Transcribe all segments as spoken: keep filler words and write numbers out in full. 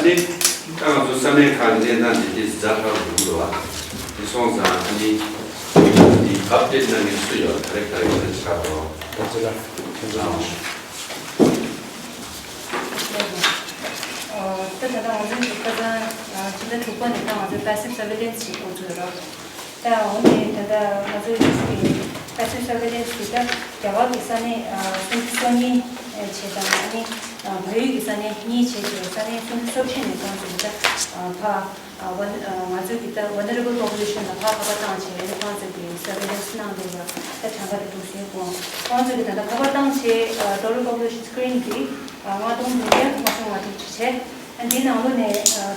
ད་ང་ཚོ་ས་གནས་ཁག་གི་གནས་སྟངས་འདི་ཏོག་ཙམ་ཛ་དྲག་རུ་འགྲོ་གི་འདུག་བ། དེ་སོང་ཙང་ཨ་ནི་འདི་ཨབ་ཌེཊ་གནང་མཁན་སུ་ཡོད། ག་རེ་ག་རེ་ག་རེ་ཆགས་འགྲོ། ད་ཅི་ལ་ཁྱེད་ཚོ་ལ། ད་ད་ལྟ་ང་ཚོའི་ཁ་སང་ཕྱི་ཟླ་དྲུག་པ་ནས་ད་ང་ཚོས་passive surveillance་ཞིག་འགོ་ཚུགས་ཡོད་རེད། ད་འོ་ནས་ད་ལྟ་ང་ཚོའི་passive surveillance་དེ་ད་རྒྱ་གར་གྱི་ས་གནས་སུམ་ཅུ་སོ་གཉིས་བྱས་དང་ཨ་ནི་བལ་ཡུལ་གྱི་ས་གནས་གཉིས་བྱས་བྱས་ས་གནས་སུམ་ཅུ་སོ་བཞི་ནས་ཁོང་ཚོ་གི་ད་ཕ་ང་ཚོའི་གི་ད་vulnerable population་ལ་ཕ་ཁ་པར་བཏང་བྱས་ཨ་ནི་ཁོང་ཚོ་གི་surveillance་གནང་འདུག་ལ། ད་གྲངས་ཀ་དེ་འདུག་ཟིན་དགོངས། ཁོང་ཚོ་གི་ད་ལྟ་ཁ་པར་བཏང་བྱས་total population screen་གི་ལྔ་སྟོང་བདུན་བརྒྱ་ལྔ་བཅུ་ང་དྲུག་ཅིག་བྱས། འདིའི་ནང་ལོགས་ནས་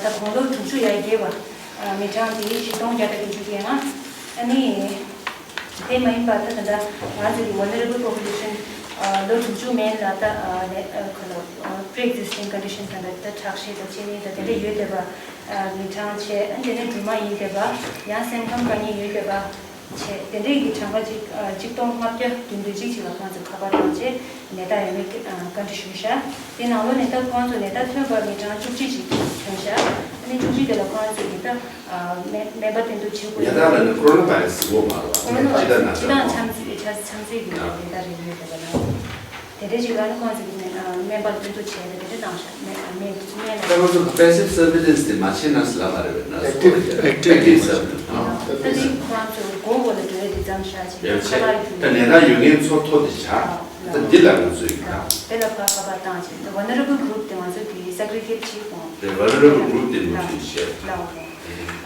ད་དགུང་ལོ་དྲུག་ཅུ་ཡར་རྒྱས་པ་མི་གྲངས་དེ་བཞི་སྟོང་བརྒྱ་དང་བདུན་ཅུ་གྱ་ལྔ། ཨ་ནི་དེ་མ་ཡིན་པ་ད་ད་ལྟ་ང་ཚོ་གི་vulnerable population་ལོ་དྲུག་ཅུ་མན་ལ་ད་ཁ་ལོ་pre-existing condition་ད་ལྟ་ད་ཁྲག་ཤེད་དང་གཅིན་སྙི་དང་དེ་འདྲ་ཡོད་བསྡད་པ་མི་གྲངས་བྱས། ཨ་ནི་དེ་ནས་སྦྲུམ་མ་ཡིན་བསྡད་པ་ཡང་སེམས་ཁམས་དཀའ་ངལ་ཡོད་བསྡད་པ། བྱས། དེ་འདྲའི་གི་གྲངས་ཀ་གཅིག་གཅིག་སྟོང་ལྔ་བརྒྱ་བདུན་ཅུ་དོན་གཅིག་ཅིག་ལ་ཁོང་ཚོས་ཁ་པར་བཏང་རྗེས་ནད་རྟགས་ཡོད་མེད་བཀའ་འདྲི་ཞུས་ཤག་དེ་ནང་ལོགས་ནས་ད་ཁོང་ཚོ་ནད་རྟགས་ཐོན་པ་མི་གྲངས་བཅུ་གཅིག་ཅིག་ཐོན་ཤག་ཨ་ནི་བཅུ་གཅིག་དེ་ལ་ཁོང་ཚོས་ནད་རྟགས་སྨན་པ་བསྟེན་གཏུག་བྱེད་དགོས། ནད་རྟགས་ལ་ནི་ཀོ་རོ་ན་བྷ་ཡི་ར་སི་ཟེར་གོ་མ་རེད་བ། ཀོ་རོ་ན་བྷ་ཡི་ར་སི་སྤྱིར་བཏང་ཆམ་ཚད་ཆམ་ཚད་ཀྱི་ནད་རྟགས་རེད་ཡོད་རེད་བ་ལ། དེ་འདྲའི་ཅིག་ལ་ནི་ཁོང་ཚོ་གི་ནི་སྨན་པར་བསྟེན་གཏུག་བྱས་ནས་དེ་འདྲ་བཏང་ཤག་སྨན་སྨན་སྨན་ལ། ད་ང་ཚོ་passive surveillance་དེ་མ་བྱས་ན་ཟེར་ལབ་མ་རེད་པས་ན། active active surveillance་ཨ། ད་འདི་ཁོ་རང་ཚོ་མགོ་བོ་ལ་འགྲོ་ཡ་དེ་ཙམ་ཤག་ཅིག་ཡང་ཁ་བྱས་པར་ཡོད་ད་ནད་རྟགས་ཡོད་མཁན་ཚོ་ཐོ་དེ་ཆགས་ད་འདི་ལ་ང་ཚོ་ཡིན་ད། དེ་ལ་ཕར་ཁ་པར་བཏང་བྱས་ད་vulnerable group་དེ་ང་ཚོ་གི་segregate་བྱེད་དགོས། དེ་vulnerable group་དེ་ང་ཚོས་བཤད། ལའོ།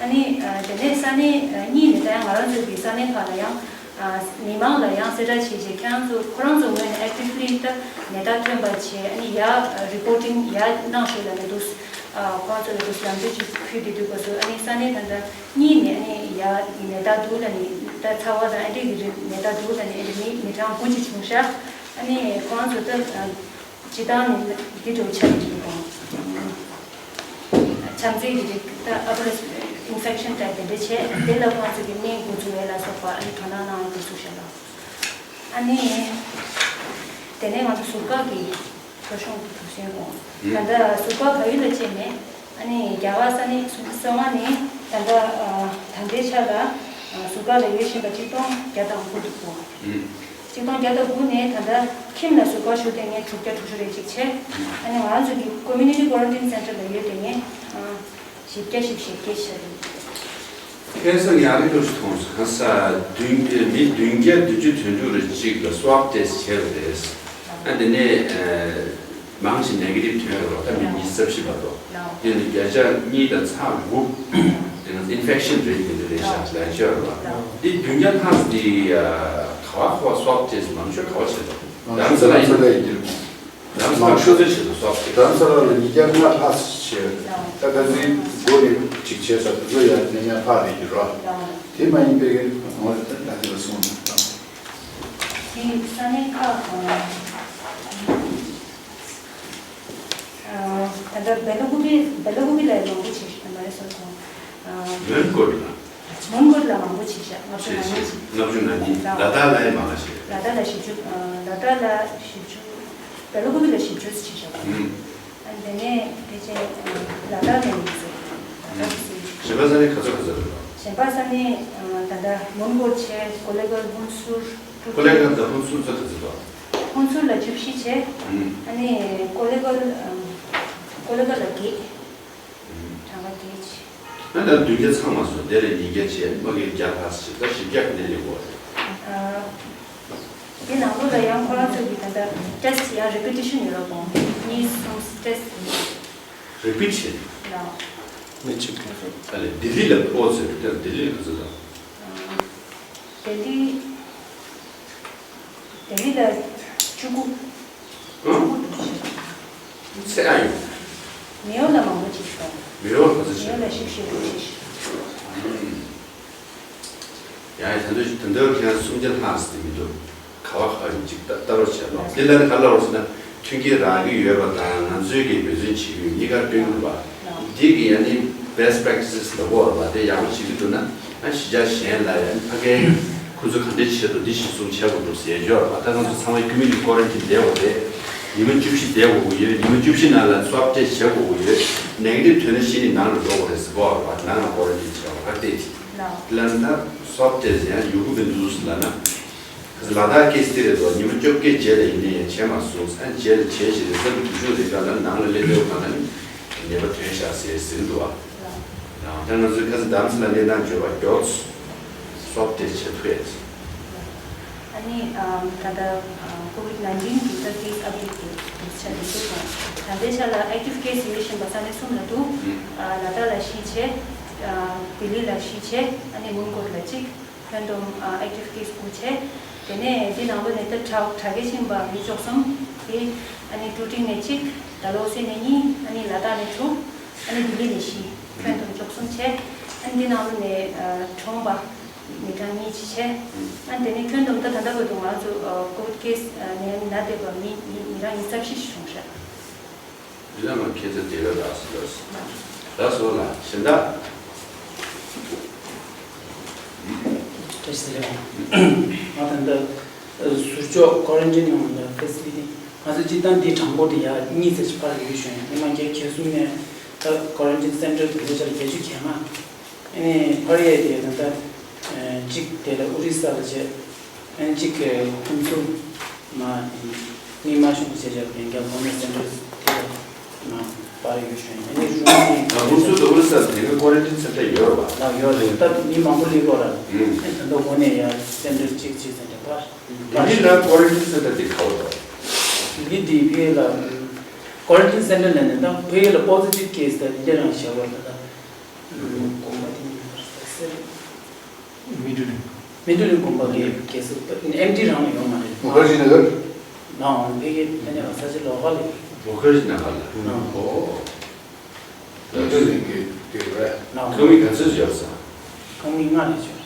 ཨ་ནི་དེ་ནས་ས་གནས་གཉིས་ནས་ད་ཡང་ང་རང་ཚོ་གི་ས་གནས་ཁག་ལ་ཡང་། མི་མང་ལ་ཡང་གསལ་བསྒྲགས་བྱས་རྗེས་ཁྱེད་རང་ཚོ་ཁོ་རང་ཚོ་ངོས་ནས་actively་ད་ནད་རྟགས་ཐོན་པ་བྱས་ཨ་ནི་ཡར་reporting་ཡར་གནང་ཤོག་ལབ་ནས་འདུག་ཁོ་རང་ཚོ་ལ་འདུག་ལམ་སྟོན་ཅིག་ཕུལ་བསྡད་དུས་སྐབས་སུ་ཨ་ནི་ས་གནས་ད་ལྟ་གཉིས་ནས་ཨ་ནི་ཡར་ནད་རྟགས་འདུག་ལབ་ནས་ད་ཚ་བ་དང་ཨ་འདྲས་ཀྱི་རིགས་ནད་རྟགས་འདུག་ལབ་ནས་ཨ་འདྲས་མི་མི་གྲངས་དགུ་ཅིག་བྱུང་ཤག་ཨ་ནི་ཁོ་རང་ཚོ་ད། སྤྱིར་བཏང་ནི་འདི་འདྲ་ཆགས་ཀྱི་ཡོད་དང་། བྱམས་བརྩེ་གི་རིགས་ད་upper respiratory infection type་དེ་འདྲ་བྱས་དེ་ལ་ཁོང་ཚོ་གི་སྨན་འགོ་འཛུགས་ཡས་ལ་སོགས་པ་ཨ་ནི་དོ་སྣང་གནང་དགོས་ཚུལ་བཤད་ལ། ཨ་ནི་དེ་ནས་ང་ཚོ་ཟུར་བཀག་གི་ཐོ་གཞུང་གི་དུག་སེལ་འོང་ད་ལྟ་ཟུར་བཀག་བལ་ཡུལ་ལ་བྱས་ནས་ཨ་ནི་རྒྱ་གར་ས་གནས་སུམ་ཅུ་སོ་ལྔ་ནས་ད་ལྟ་ད་ལྟའི་ཆ་ལ་ཟུར་བཀག་ལ་ཡོད་བཞིན་པ་ཆིག་སྟོང་བརྒྱ་དང་དགུ་འདུག་གོ། ཆིག་སྟོང་བརྒྱ་དང་དགུ་ནས་ད་ལྟ་ཁྱིམ་ལ་ཟུར་བཀག་ཞུགས་བསྡད་མཁན་དྲུག་བརྒྱ་དྲུག་ཅུ་རེ་གཅིག་བྱས། ཨ་ནི་ང་རང་ཚོ་གི་community quarantine center་ལ་ཡོད་བསྡད་མཁན་བཞི་བརྒྱ་བཞི་བཅུ་ཞེ་བརྒྱད་ཤར་རེད། ཁ་སང་ཡང་རིགས་ལོ་ཞིག་མཐོང་སོང་། ཁ་སང་བདུན་མི་བདུན་བརྒྱ་བདུན་ཅུ་དོན་དྲུག་རེ་གཅིག་ལ་swab test་བྱས་པ་རེད། ཨ་དེ་ནས་མང་ཆེ་negative་ཐོན་ཡོད་རེད་བ། ད་མི་ཉི་ཤུ་རྩ་བཞི་བར་དུ། དེ་ནི་བརྒྱ་ཆ་གཉིས་དང་ཚེག་དགུ་དེ་ནི་infection rate་དེ་འདྲ་རེད་ཤག་ལབ་ཀྱི་ཡོད་རེད་བ། འདི་བདུན་བརྒྱ་ལྷག་འདི་ག་བ་ག་བ་swab test་མང་ཤོས་ག་བ་བྱས་འདུག་རྡ་རམ་ས་ལ་ཡིན་པ་ལ་ཡིན་གྱི་རེད། རྡ་རམ་ས་ལ་ཤོད་ཚོད་བྱས་འདུག swab test། རྡ་རམ་ས་ལ་ལ་ཉིས་བརྒྱ་ལྔ་ལྷག་བྱས་ཡོད་རེད། ད་ཁ་སང་མགོ་ནས་གཅིག་བྱས་ས་དེ་ཚོ་ཡང་གནས་ཉག་ལྷག་རེད་ཀྱི་རེད་བ། དེ་མ་ཡིན་པའི་ངོ་རེད་ད་ད་དེ་ལ་སོང་ནས་ད། དེ་ས་གནས་ཁག་དང་། ད་ལྟ་བེ་ལ་ཀུ་པི་བེ་ལ་ཀུ་པི་ལ་མང་པོ་བྱེད་ཤག་མ་རེད་སོ་ཁོང་། མོན་གྷོ་ལ། མོན་གྷོ་ལ་མང་པོ་བྱེད་ཤག་ལྔ་བཅུ་ང་གཉིས་བྱེད། ལྔ་བཅུ་ང་གཉིས། ལ་དྭགས་ལ་ཡང་མང་ང་བྱེད། ལ་དྭགས་ལ་བཞི་བཅུ། ལ་དྭགས་ལ་བཞི་བཅུ། བེ་ལ་ཀུ་པི་ལ་བཞི་བཅུ་བྱེད་ཤག་ཨ་དེ་ནས་ཕལ་ཆེར་ལ་དྭགས་ལ་ཡིན་ཟེར། ལ་དྭགས་སུ། གཞན་པ་ས་གནས་ག་ཚོད་ག་ཚོད་རེད། གཞན་པ་ས་གནས་ད་ལྟ་མོན་གྷོ་བྱས། ཀོ་ལེ་གྷལ། ཧུན་སུར། ཀོ་ལེ་གྷལ་དང་ཧུན་སུར་ཚོ་ག་ཚོད་འདུག་ཧུན་སུར་ལ་བཅུ་བཞི་བྱས། ཨ་ནི་ཀོ་ལེ་གྷལ། ཀོ་ལེ་གྷལ་ལ་བརྒྱད། གྲངས་ཀ་བརྒྱད་བྱས། ཨ་ནི་བདུན་བརྒྱ་ཚང་མ་སོང་། དེ་ལས་ཉིས་བརྒྱ་བྱས། མ་གི་བརྒྱ་ལྷག་ཞིག་ད་བཞི་བརྒྱ་ག་ནས་ལེན་དགོས་རེད། དེ་ནང་ལོགས་ལ་ཡང་ཁོ་རང་ཚོ་གི་ད་ལྟ་test་ཡང་repetition་ཡོད་རེད་པ། གཉིས་གསུམ་test་repeat་བྱས། ལའོ། མི་གཅིག་གི་ཨ་ལས་ལྡི་ལི་ལ་ཨོ་ཟེར་དེ་ལྡི་ལི་ལ་ག་ཚོད་དང་། ལྡི་ལི། ལྡི་ལི་ལ་བཅུ་དགུ། བཅུ་དགུ་འདུག་ཅེས། ཚད་ཨ་ཡོད། མེའོ་ལ་མང་པོ་ཅིག་བྱུང་། མེའོ་ལ་ག་ཚོད་བྱུང་། མེའོ་ལ་བཞི་བཅུ་ཞེ་དགུ་ཅིག་བྱུང་། ཡང་ད་དུང་ད་དུང་ཁྱེད་རང་སུམ་བརྒྱ་ལྷག་ཙམ་མི་འདུག་ག་བ་ག་ཡིན་ཅིག་ལྟ་ལྟ་རོགས་བྱས་ལོ། འདི་ལ་ནི་ག་ལ་རོགས་ཟེར་ན། མཐུན་རྐྱེན་རག་གི་ཡོད་པ་དང་ང་ཚོས་ཀྱི་འབད་བརྩོན་བྱེད་ཀྱི་ཡོད། གཉིས་ཀ་སྟོན་གྱི་འདུག་བ། འདི་གི་ཡང་ནི་best practices་ལ་གོ་བ་དེ་ཡག་པོ་བྱེད་ཀྱི་འདུག་ན། ཨ་གཞིས་ཆགས་གཞན་ལ་ཡང་ཕ་གིའི་ཁོ་ཚོ་ག་འདྲས་བྱེད་འདུག་འདི་གཞིར་བཟུང་བྱེད་དགོས་འདུག་ཟེར་ཡོད་རེད་བ། ད་ང་ཚོ་ཚང་མ་community quarantine་བསྡད་པ་རེད། ཉི་མ་བཅུ་བཞི་བསྡད་དགོས་ཀྱི་ཡོད། ཉི་མ་བཅུ་བཞི་ནང་ལ་སོབ་ཊེསི་བྱེད་དགོས་ཀྱི་ཡོད། ནེ་གེ་ཊིབ་ཐོན་ན་གཞི་ནས་ནང་ལ་འགྲོ་དགོས་རེད་ཟེར་གོ་བ། ནང་ལ་ཀོ་རན་ཊིན་བྱེད་པ་ཁ་གཏད་ཅིག་ལབ་ན་སོབ་ཊེསི་ཡང་ཡོད་དགོས་ཀྱི་འདུག་ལབ་ན། ལ་དྭགས་ཀེ་སི་དེ་རེད་དོ། ཉི་མ་བཅོ་བརྒྱད་རྗེས་ལ་ཡིན་ནའི་ཡང་བྱས་མ་སོང་། ཨ་རྗེས་ལ་བྱས་ཤིག་རེས་གཟའ་གི་དུས་ཚོད་རེ་འགའ་ལ་ནང་ལ་སླེབས་ཡོད་གང་ལ་ནི་ནད་པ་ཐོན་ཤག་ཟེར་ཟིན་འདུག་བ། ཡང་ད་ང་ཚོའི་ཁ་སང་དྷ་རམ་ས་ལ་གནས་སྟངས་བརྗོད་པ་མགྱོགས་སོབ་ཊེསི་བྱེད་ཐུབ་ཡ་ཅིག་ཨ་ནི་ཨམ་ད་ལྟ་ཨ་ཀོ་ཝིཌ་ནའིན་ཊིན་གི་ད་ཀེ་སི་ཨབ་ཌེཊ་དེ་འདུག་ཆ་འདུག་ཚུལ་དང་། ད་ལྟའི་ཆ་ལ་ཨེག་ཊིབ་ཀེ་སི་ཡོད་བཞིན་པ་ས་གནས་གསུམ་ལ་འདུག་ཨ་ལ་དྭགས་ལ་བཞི་བྱས། ཨ་ལྡི་ལི་ལ་བཞི་བྱས། ཨ་ནི་མོན་གྷོ་ལ་གཅིག་ཁྱོན་བསྡོམས་ཨ་ཨེག་ཊིབ་ཀེ་སི་དགུ་བྱས། དེ་ནས་འདི་ནང་ལོ་ནས་ད་དྲག་དྲག་སྐྱེད་ཕྱིན་པ་མི་བཅུ་གསུམ་དེ། ཨ་ནི་ཀྲུའུ་ཀྲིང་ནས་གཅིག་ད་ལོ་སི་ནས་གཉིས། ཨ་ནི་ལ་དྭགས་ནས་དྲུག་ཨ་ནི་ལྡི་ལི་ནས་བཞི། ཁྱོན་བསྡོམས་བཅུ་གསུམ་བྱས། ཨ་ནི་འདི་ནང་ལོ་ནས་ཨ་གྲོངས་པ་མི་གྲངས་གཉིས་ཅིག་བྱས། ཨ་ནི་དེ་ནས་ཁྱོན་བསྡོམས་ད་ད་ལྟ་བར་དུ་ང་ཚོ་ཨ་ཀོ་ཝིཌ་ཀེ་སི་ཨ་ནད་ན་བསྡད་པ་མི་མི་མི་གྲངས་ཉི་ཤུ་རྩ་བཞི་ཞིག་བྱུང་ཤག་འདི་ལ་ང་ཁྱེད་ཚོ་དེ་ལ་ལགས་སོ་ལགས་སོ། ལགས་སོ་ལ་གཞན་དག་བཀྲ་ཤིས་བདེ་ལེགས། ང་ད་ལྟ་ཟུར་ལྕོག་ཀོ་རན་ཊིན་ནང་ལ་ཕེ་སི་ལི་ཊི་ང་ཚོ་སྤྱིར་བཏང་འདི་གྲངས་འབོར་དེ་ཡར་གཉིས་ཙམ་ཞིག་འཕར་ཡོད་བྱུང་། སྔོན་མ་བརྒྱ་བརྒྱད་གསུམ་ནས་ད་ཀོ་རན་ཊིན་སེན་ཊར་དེ་ཚོ་ཆ་ལ་བརྒྱད་ཅུ་གྱ་ལྔ། ཨ་ནི་འཕར་ཡས་དེ་ད་ལྟ་གཅིག་དེ་ལ་ཨོ་རི་ས་ལ་བྱས། ཨ་ནི་གཅིག་གི་ཁོང་ཚོ་མ་མི་མང་ཤོས་ཀྱི་བྱས་བྱས་ལས་འགན་གོ་ནས་སེམས་ཁྲལ་དེ་ལ་མ་པར་ཡོད་བྱུང་། ཨ་ནི་རུང་ནི་ད་ཁོང་ཚོ་ད་ཨོ་རི་ས་དེ་ག་ཀོ་རན་ཊིན་སེན་ཊར་ཡོད་རེད་པ། ལ་ཡོད་རེད། ད་མི་མང་པོ་སླེབས་ཀྱི་ཡོད་རེད། ཨ་ནི་ད་ལྟ་གོ་ནས་ཡ་སེམས་ཁྲལ་གཅིག་གཅིག་སེམས་ཁྲལ་པར་ལྡི་ལི་ལ་ཀོ་རན་ཊིན་སེན་ཊར་དེ་ག་བ་རེད། ལྡི་ལི་དེ་ཕ་གི་ལ་ཀོ་རན་ཊིན་སེན་ཊར་ལ་ནི་ད་ཕ་གི་ལ་པོ་སི་ཊིབ་ཀེ་སི་ད་དེ་འདྲ་རང་བྱས་པ་ད་ད། དགོན་པ་དེ་ནི་ཟེར། མི་འདུག་ནི། མི་འདུག་ནི་དགོན་པ་གི་རྒྱལ་སྲིད་ཨེམ་ཊི་རང་ལ་ཡོང་མ་རེད། མུ་ཁར་ཇི་ནགར། ནའང་ཕ་གི་ཨ་ནི་ས་ཆ་ལོགས་ཀ་ལ་ཡོད། མུ་ཁར་ཇི་ནགར་ལ། ཨོ། ལ་དུ་ཟིན་གི་དེ་རེད། ཁང་མིག་ག་ཚོད་བརྒྱབ་ས། ཁང་མིག་ལྔ་རེ་བརྒྱབ།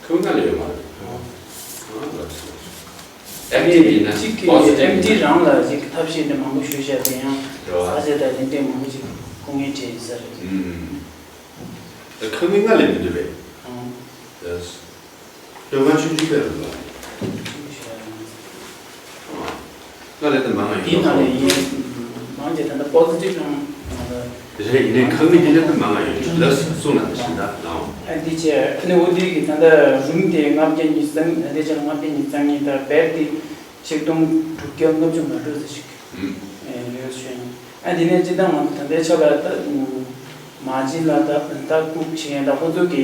ཁང་མིག་ལྔ་ལ་ཡོད་མ་རེད། ཨོ། ཨ་ལགས་སོ། ཨེམ་ཊི་ཡིན་ན་གཅིག་གི་པོ་སི་ཊིབ་ཨེམ་ཊི་ཡིན་ན། རང་ལ་གཅིག་ཐབས་ཤེས་འདི་མང་པོ་ཞུས་བྱས་ཏེ་ཡང་རེད་བ། ས་ཆ་དང་དེ་འདྲས་མང་པོ་ཅིག་སྐུ་ངལ་འཕྲད་ཡོད་ས་རེད། ཨུམ། ད་ཁང་མིག་ལྔ་ལས་མི་འདུག་པས། ཨང་། ལགས་སོ། སྟོད་ཁང་ཆུང་ཆུང་པས་རེད་བ། ཆུང་ཆུང་ཞིག་རེད། ལྔ་ལས་ད་མང་ང་ཡོད། འདི་ནང་ལས་ཡིན། མང་ཆེ་ད་ལྟ་པོ་སི་ཊིབ་རང་རེད། ཡིན་ནའི་ཁང་མིག་འདི་ལས་ད་མང་ང་ཡོད། ལགས་སོ། གསུངས་ན་ད་བཞིན་ད་ལའོ། ཨ་འདི་བྱས་ཨ་ནི་འོ་འདི་གི་ད་ལྟ་རུམ་དེ་ལྔ་བརྒྱ་ཉི་ཤུ་རྩ་གཉིས། ད་ལྟའི་ཆར་ལྔ་བརྒྱ་ཉི་ཤུ་རྩ་གཉིས། ད་བེཌ་དེ་ཆིག་སྟོང་དྲུག་བརྒྱ་ལྔ་བཅུ་ང་དྲུག་ཙམ་ཞིག་ཨུམ། ཡོད་ཞུ་ཡིན། ཨ་འདི་ནས་སྤྱིར་བཏང་ང་ཚོ་ད་ལྟའི་ཆ་ལ་ད་མ་གཅིག་ལ་ད་ད་ལྟ་ཀུག་བྱེད་མཁན་ད་ཁོ་ཚོ་གི་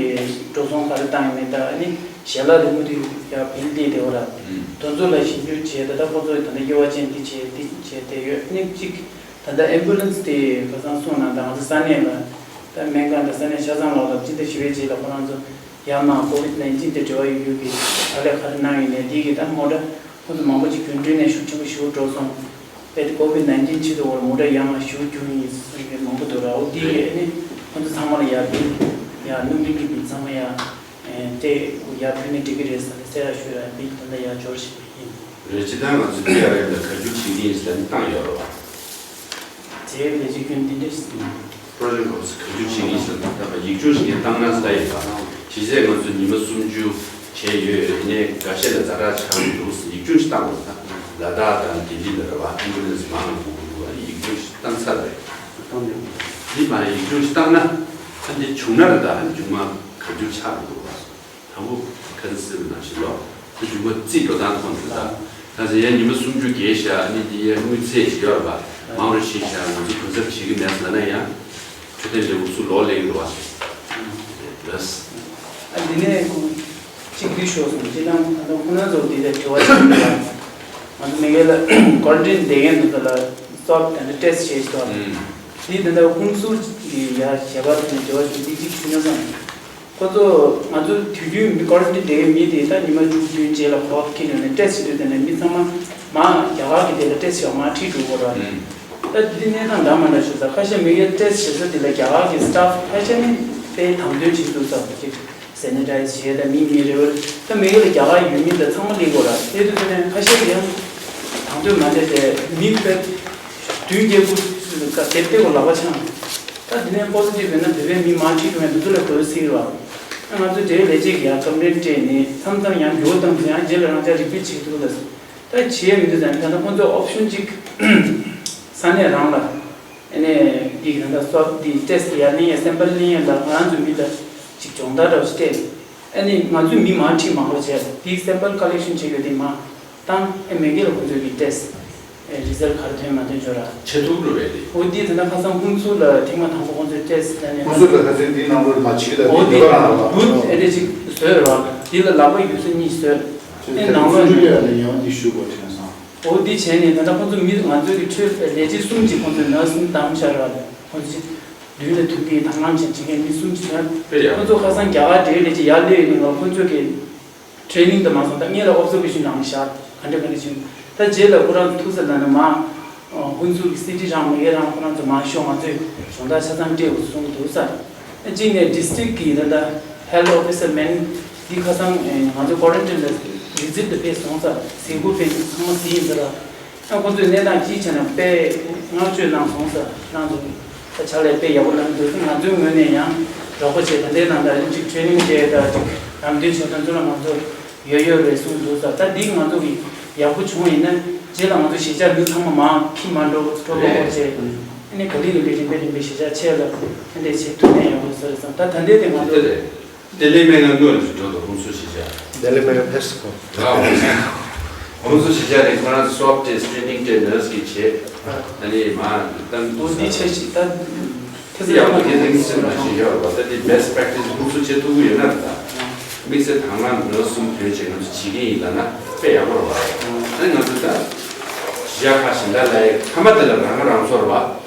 འགྲོ་སོང་ག་རེ་བཏང་ཡོད་མེད། ད་ཨ་ནི་ཞལ་ལག་རིན་པོ་དེ་ཡར་བིལ་བལྟས་བསྡད་པ་ར། ཨུམ། དེ་ཚོ་ལ་ཞིབ་འཇུག་བྱས། ད་ད་ཁོ་ཚོ་ད་ལྟ་དབྱེ་བ་ཅན་འདི་བྱས་འདི་བྱས་བསྡད་ཡོད། ཨ་ནི་གཅིག་ད་ལྟ་ཨེམ་བུ་ལན་སི་དེ་ཁ་སང་གསུངས་ན་ད་ང་ཚོ་ས་གནས་ལ་ད་སྨན་ཁང་དང་ས་གནས་ཆ་ཚང་ལོགས་ལ་སྤྱི་ཟླ་བཞི་པའི་རྗེས་ལ་ཁོ་རང་ཚོ་ཡར་མར་ཀོ་ཝིཌ་ནའིན་ཊིན་དེ་འབྲེལ་བ་ཡོད་རྒྱུ་གི་ཕྱག་ལས་ག་རེ་གནང་ཡོད་མེད་འདི་གི་ད་མོ་ཊ་ཁོ་ཚོ་མང་པོ་ཅིག་རྒྱུན་འགྲུལ་ནས་ཤུགས་ཆེན་པོ་ཞེ་པོ་འགྲོ་སོང་། དཔེ་དེ་ཀོ་ཝིཌ་ནའིན་ཊིན་ཆེད་དུ་འོར་མོ་ཊ་ཡར་མར་ཞེ་པོ་རྒྱུགས་ཡིན་ཟེར་མཁན་མང་པོ་འདུག་ར། འོ་འདི་གི་ཨ་ནི་ཁོ་ཚོ་ཚང་མ་ལ་ཡར་བིལ་ཡར་སྣུམ་རིན་གྱི་བིལ་ཚང་མ་ཡར་ཨེ་སྤྲད་ཡར་ཕུལ་ན་འགྲིག་གི་རེད་ཟེར་ནས་གསལ་བསྒྲགས་ཞུས་ར། བིལ་ད་ལྟ་ཡར་འབྱོར་བཞིན་པ་ཡིན། རེད། སྤྱིར་བཏང་ང་ཚོ་ཊི་ཨར་ཨེམ་ལ་ག་རྒྱུ་བྱེད་ཀྱི་ཡིན་ཟེར་ནས་བཏང་ཡོད་རེད་བ། དེའི་ལས་བྱེད་ཀུན་འདི་འདྲ་ཞིག་ཡིན། པྲོ་ཇེག་ལོགས་སུ་ག་རྒྱུ་བྱེད་ཀྱི་ཡིན་ཟེར་ན་ད་ལྟ་ཡིག་ཆུང་ཞིག་བཏང་ན་ས་ཡིན་པ། ཇི་སྲིད་ང་ཚོ་ཉི་མ་སུམ་ཅུ་བྱས་ཡོད། ཡིན་ནའི་འགའ་ཤས་ལ་ཛ་དྲག་ཆགས་ཀྱི་འདུག་ཟེར་ཡིག་ཆུང་ཞིག་བཏང་དགོས་ན། ལ་དྭགས་དང་ལྡི་ལི་ལ་རེད་བ། ཨེམ་བུ་ལན་སི་མང་ང་དགོས་ཀྱི་འདུག་བ། ཡིག་ཆུང་ཞིག་བཏང་ཚར་རེད། འདི་མ་ཡིག་ཆུང་ཞིག་བཏང་ན་ཨ་འདི་བྱུང་ན་རེད། ད་ཨ་མཇུག་མ་ག་རྒྱུ་ཆགས་ཀྱི་འདུག་བ། དང་པོ་ཁ་སང་ཟེར་བ་ནང་བཞིན་ལོ། ད་མཇུག་མ་རྩིས་འགྲོ་སྟངས་ཐོག་ནས་ད། ད་ཟེར་ཡ་ཉི་མ་སུམ་ཅུ་བརྒལ་ཤག་ཨ་ནི་འདི་ཡ་དངུལ་ཚད་ཅིག་ཡོད་རེད་པ། མང་རུ་ཕྱིན་ཤག་ང་ཚོ་གུན་གསབ་བྱེད་ཀྱི་མེད་ཟེར་ན་ཡང་། འཕྲོད་བསྟེན་ལས་འགུལ་ཚུར་ལོག་སླེབས་ཀྱི་རེད་པ། ལགས། ཨ་འདི་ནས་ཁོང་གཅིག་འདི་ཤོར་སོང་། སྤྱིར་བཏང་ད་ལྟ་ཁོང་རྣམ་ཚོ་འདི་ལ་དྲི་བ་ཞིག་ཡོད་པ། ང་ཚོ་མི་སྒེར་ལ་ཀོ་རན་ཊིན་བསྡད་མཁན་འདི་ཚོ་ལ་སོབ་དང་ཊེ་སི་ཊི་བྱེད་ཀྱི་འདུག་པ། ཨུམ། འདི་ད་ལྟ་ཁོང་ཚོ་གི་ཡ་ཞལ་པར་དེ་ནས་དྲི་བ་ཞིག་འདི་གཅིག་ཞུས་ན་བསམ། ཁོ་ཚོ་ང་ཚོ་དུས་རྒྱུན་མི་ཀོ་རན་ཊིན་བསྡད་མཁན་མི་དེ་ད་ཉི་མ་བཅུ་བདུན་རྗེས་ལ་ཁོ་ཁྱེར་ནས་ནས་ཊེ་སི་བྱེད་དུས་དེ་ནས་མི་ཚང་མ་མར་རྒྱ་གར་གྱི་དེ་ལ་ཊེ་སི་བྱེད་མར་ཁྲིད་འགྲོ་དགོས་རེད། ཨུམ། ད་འདི་གནས་སྟངས་འདྲ་མ་འདྲ་ཞིག་ད་ཁ་ཤས་མི་ཡ་ཊེ་སི་བྱེད་ས་དེ་ལ་རྒྱ་གར་གྱི་སི་ཊཱཕ་ཁ་ཤས་ནི་དཔེ་དང་དོད་བྱེད་འདུག་ས་ཅིག་སེ་ནི་ཊའི་ཛི་བྱེད་ད་མི་མི་རེ་བར་ད་མི་ཡ་ལ་རྒྱ་གར་ཡུལ་མི་ད་ཚང་མ་སླེབས་དགོས་རེད། དེ་དུས་དེ་ནས་ཁ་ཤས་ཀྱི་ཡང་དང་དོད་མ་འདྲ་དེ་མི་དཔེ་བདུན་བརྒྱད་དགུ་ཀ་དེབ་དེ་གོ་ལག་པ་འཆང་། ད་འདི་ནས་པོ་སི་ཊིབ་ཡོད་ན་བོད་པའི་མི་མང་ཁྲིད་འགྲོ་བའི་འདི་ཚོ་ལ་གོ་སྲིད་རེད་བ། ང་ཚོ་འབྲེལ་ཡོད་ལས་བྱེད་ཀྱི་ཡང་ཀམ་པི་ལེན་སྤྲད་ནས་མཚམས་མཚམས་ཡང་འགྱུར་བ་བཏང་ཚེ་ཡང་རྗེས་ལ་རང་ཅག་རི་པིཊ་བྱེད་ཐུབ་ལ། ད་བྱེད་ཡས་མི་འདུག་ཟེར་ན། ད་ལྟ་ཁོང་ཚོ་ཨོབ་ཤོན་གཅིག་ས་གནས་རང་ལ་ཨ་ནི་འདི་ད་ལྟ་སོབ་འདི་ཊེ་སི་ཡར་ལེན་ཡས་སེམ་པལ་ལེན་ཡས་ལ་ང་རང་ཚོ་མི་ལ་ཅིག་སྦྱོང་བརྡར་འདྲ་བོ་ཞིག་སྤྲད། ཨ་ནི་ང་ཚོས་མི་མང་ཁྲིད་མང་པོ་བྱས་འདི་སེམ་པལ་ཀ་ལེག་ཤོན་བྱེད་ཡོད་དེ་མ་བཏང་། ཨེ་མེ་གེ་ལ་ཁོང་ཚོས་ཀྱི་ཊེ་སི་རི་ཛལ་ག་རེ་ཐོན་མ་ཐོན་ཅོག་ར། བྱེད་ཐུབ་རུ་བས་དེ། འོ་འདི་ད་ལྟ་ཁ་སང་ཕུན་ཚོགས་ལ་ཐེངས་མ་དང་པོ་ཁོང་ཚོས་ཊེ་སི་ལ་ནས། ཁོང་ཚོ་ལ་ཁ་སང་འདི་ནང་ལོགས་མ་བྱེད་ཀྱི་ད། འོ་འདི་འདི་འདི་བ་རང་ལ་བུ་ཨེ་འདྲ་ཅིག་བཟོས་ར། འདི་ལ་ལག་པ་ཡོད་ས་གཉིས་བཟོས། ཨེ་ནང་ལོགས་ནས། ལ་ནས་ཡང་འདི་ཞུ་དགོས་དྲན་སོང་། འོ་འདི་བྱས་ནས་ད་ལྟ་ཁོང་ཚོ་མི་ང་ཚོའི་གི་འཕྲོད་ལས་བྱེད་གསུམ་ཅིག་ཁོང་ཚོས་ནར་སི་གསུམ་བདམས་བཞག་ར། ཁོང་ཚོ་མདུན་ལ་ཐུག་གི་དང་བླངས་བྱེད་བྱེད་མཁན་མི་གསུམ་ཅིག་ཡོད། དཔེ་ཡག་པོ། ཁོང་ཚོ་ཁ་སང་རྒྱ་གར་འབྲེལ་ལས་བྱེད་ཡར་སླེབས་ཡོད་ནས་ཁོང་ཚོ་གི་ཊེ་རེ་ནིང་དུ་མ་སོང་། ད་སྔོན་ལ་ཨོབ་ཛར་ཝེ་ཤན་ནང་བཞག་ག་འདྲ་ག་འདྲ་བྱུང་། ད་རྗེས་ལ་ཁོ་རང་ཚོ་ཐུག་ས་ལ་ནི་མ་ཨ་ཧུན་སུར་གྱི་སི་ཊི་རང་མི་ཡེ་རང་ཁོ་རང་ཚོ་མ་ཤོག་ང་ཚོས་སྦྱོང་བརྡར་ཆ་ཚང་སྤྲད་དགོས་གསུངས་འདུག་ས། གཅིག་ནས་ཌི་སི་ཊིག་གི་ད་ལྟ་ཧེལ་ཐི་ཨོ་ཕི་སར་མན་འདི་ཁ་སང་ཨེ་ང་ཚོ་ཀོ་རན་ཊིན་ལ་བི་ཛིཊ་དུ་ཕེབས་སོང་ས། གཟིགས་སྐོར་ཕེབས་ཚང་མ་གཟིགས་ཡིན་ས་ར། ཨ་ཁོ་ཚོས་གནས་སྟངས་གཅིག་བྱས་ན་དཔེ་བསྔགས་བརྗོད་གནང་སོང་ས། ཁོ་རང་ཚོ་ད་ཕྱག་ལས་དཔེ་ཡག་པོ་གནང་འདུག་ང་ཚོའི་ངོས་ནས་ཡང་རོགས་པ་བྱས། ད་ལྟའི་ནང་ད་རིམ་གཅིག་ཊེ་རེ་ནིང་བྱས། ད་ཅིག་ལམ་སྟོན་བྱས་དོན་ཚོ་ལ་ང་ཚོ་ཡོད་ཡོད་རེད་གསུངས་འདུག་ས། ད་འདི་ང་ཚོ་གི་ཡག་པོ་བྱུང་བ་ཡིན་ན་རྗེས་ལ་ང་ཚོ་གཞིས་ཆགས་མི་ཚང་མ་མར་འཁྱིད་མ་འགྲོ་འགྲོ་དགོས་སྐོར་བྱས། ཨ་ནི་ག་ལེ་ག་ལེ་རིམ་པས་རིམ་པས་གཞིས་ཆགས་ཆེ་ལ་ཨ་འདྲས་བྱེད་ཐུབ་ན་ཡག་པོ་ས་རེད་བསམ། ད་ད་ལྟའི་དེ་ང་ཚོ། དེ་རེད། ལྡི་ལི་སྨན་ཁང་སྔོན་ལ་འགྲོ་དང་ཧུན་སུར་གཞིས་ཆགས། ལྡི་ལི་སྨན་ཁང་ཕེབས་སོང་། ཨ། ཧུན་སུར་གཞིས་ཆགས་ནས་ཁོ་རང་ཚོ་སོབ་ཊེ་སི་ཊེ་རེ་ནིང་སྤྲད། ནར་སི་གིས་བྱས། ཨ་ནི་མར་བཏང་འོ་འདི་བྱས་ཤིག་ད། ཁ་ཚ་ཡག་པོ་དེ་རིང་སེམས་ནང་བཞིན་ཡོད་རེད་པ། ད་དེ་བེ་སི་ཊི་པེ་རེག་ཊི་སི་ཧུན་སུར་བྱེད་ཐུབ་ཀྱི་ཡོད་ན་རེད། ད་དམིགས་བསལ་དང་བླངས་ནར་སི་གསུམ་བྱས་ང་ཚོ་བྱེད་ཀྱི་ཡིན་ལབ་ན་དཔེ་ཡག་པོ་རེད་པ། ཨ་ནི་ང་ཚོ་ད་གཞིས་ཆགས་ཁག་གཞན་དག་ལ་ཡི་མཐའ་མ་དེ་ལ་རང་རང་ཚོ་རེད་པ།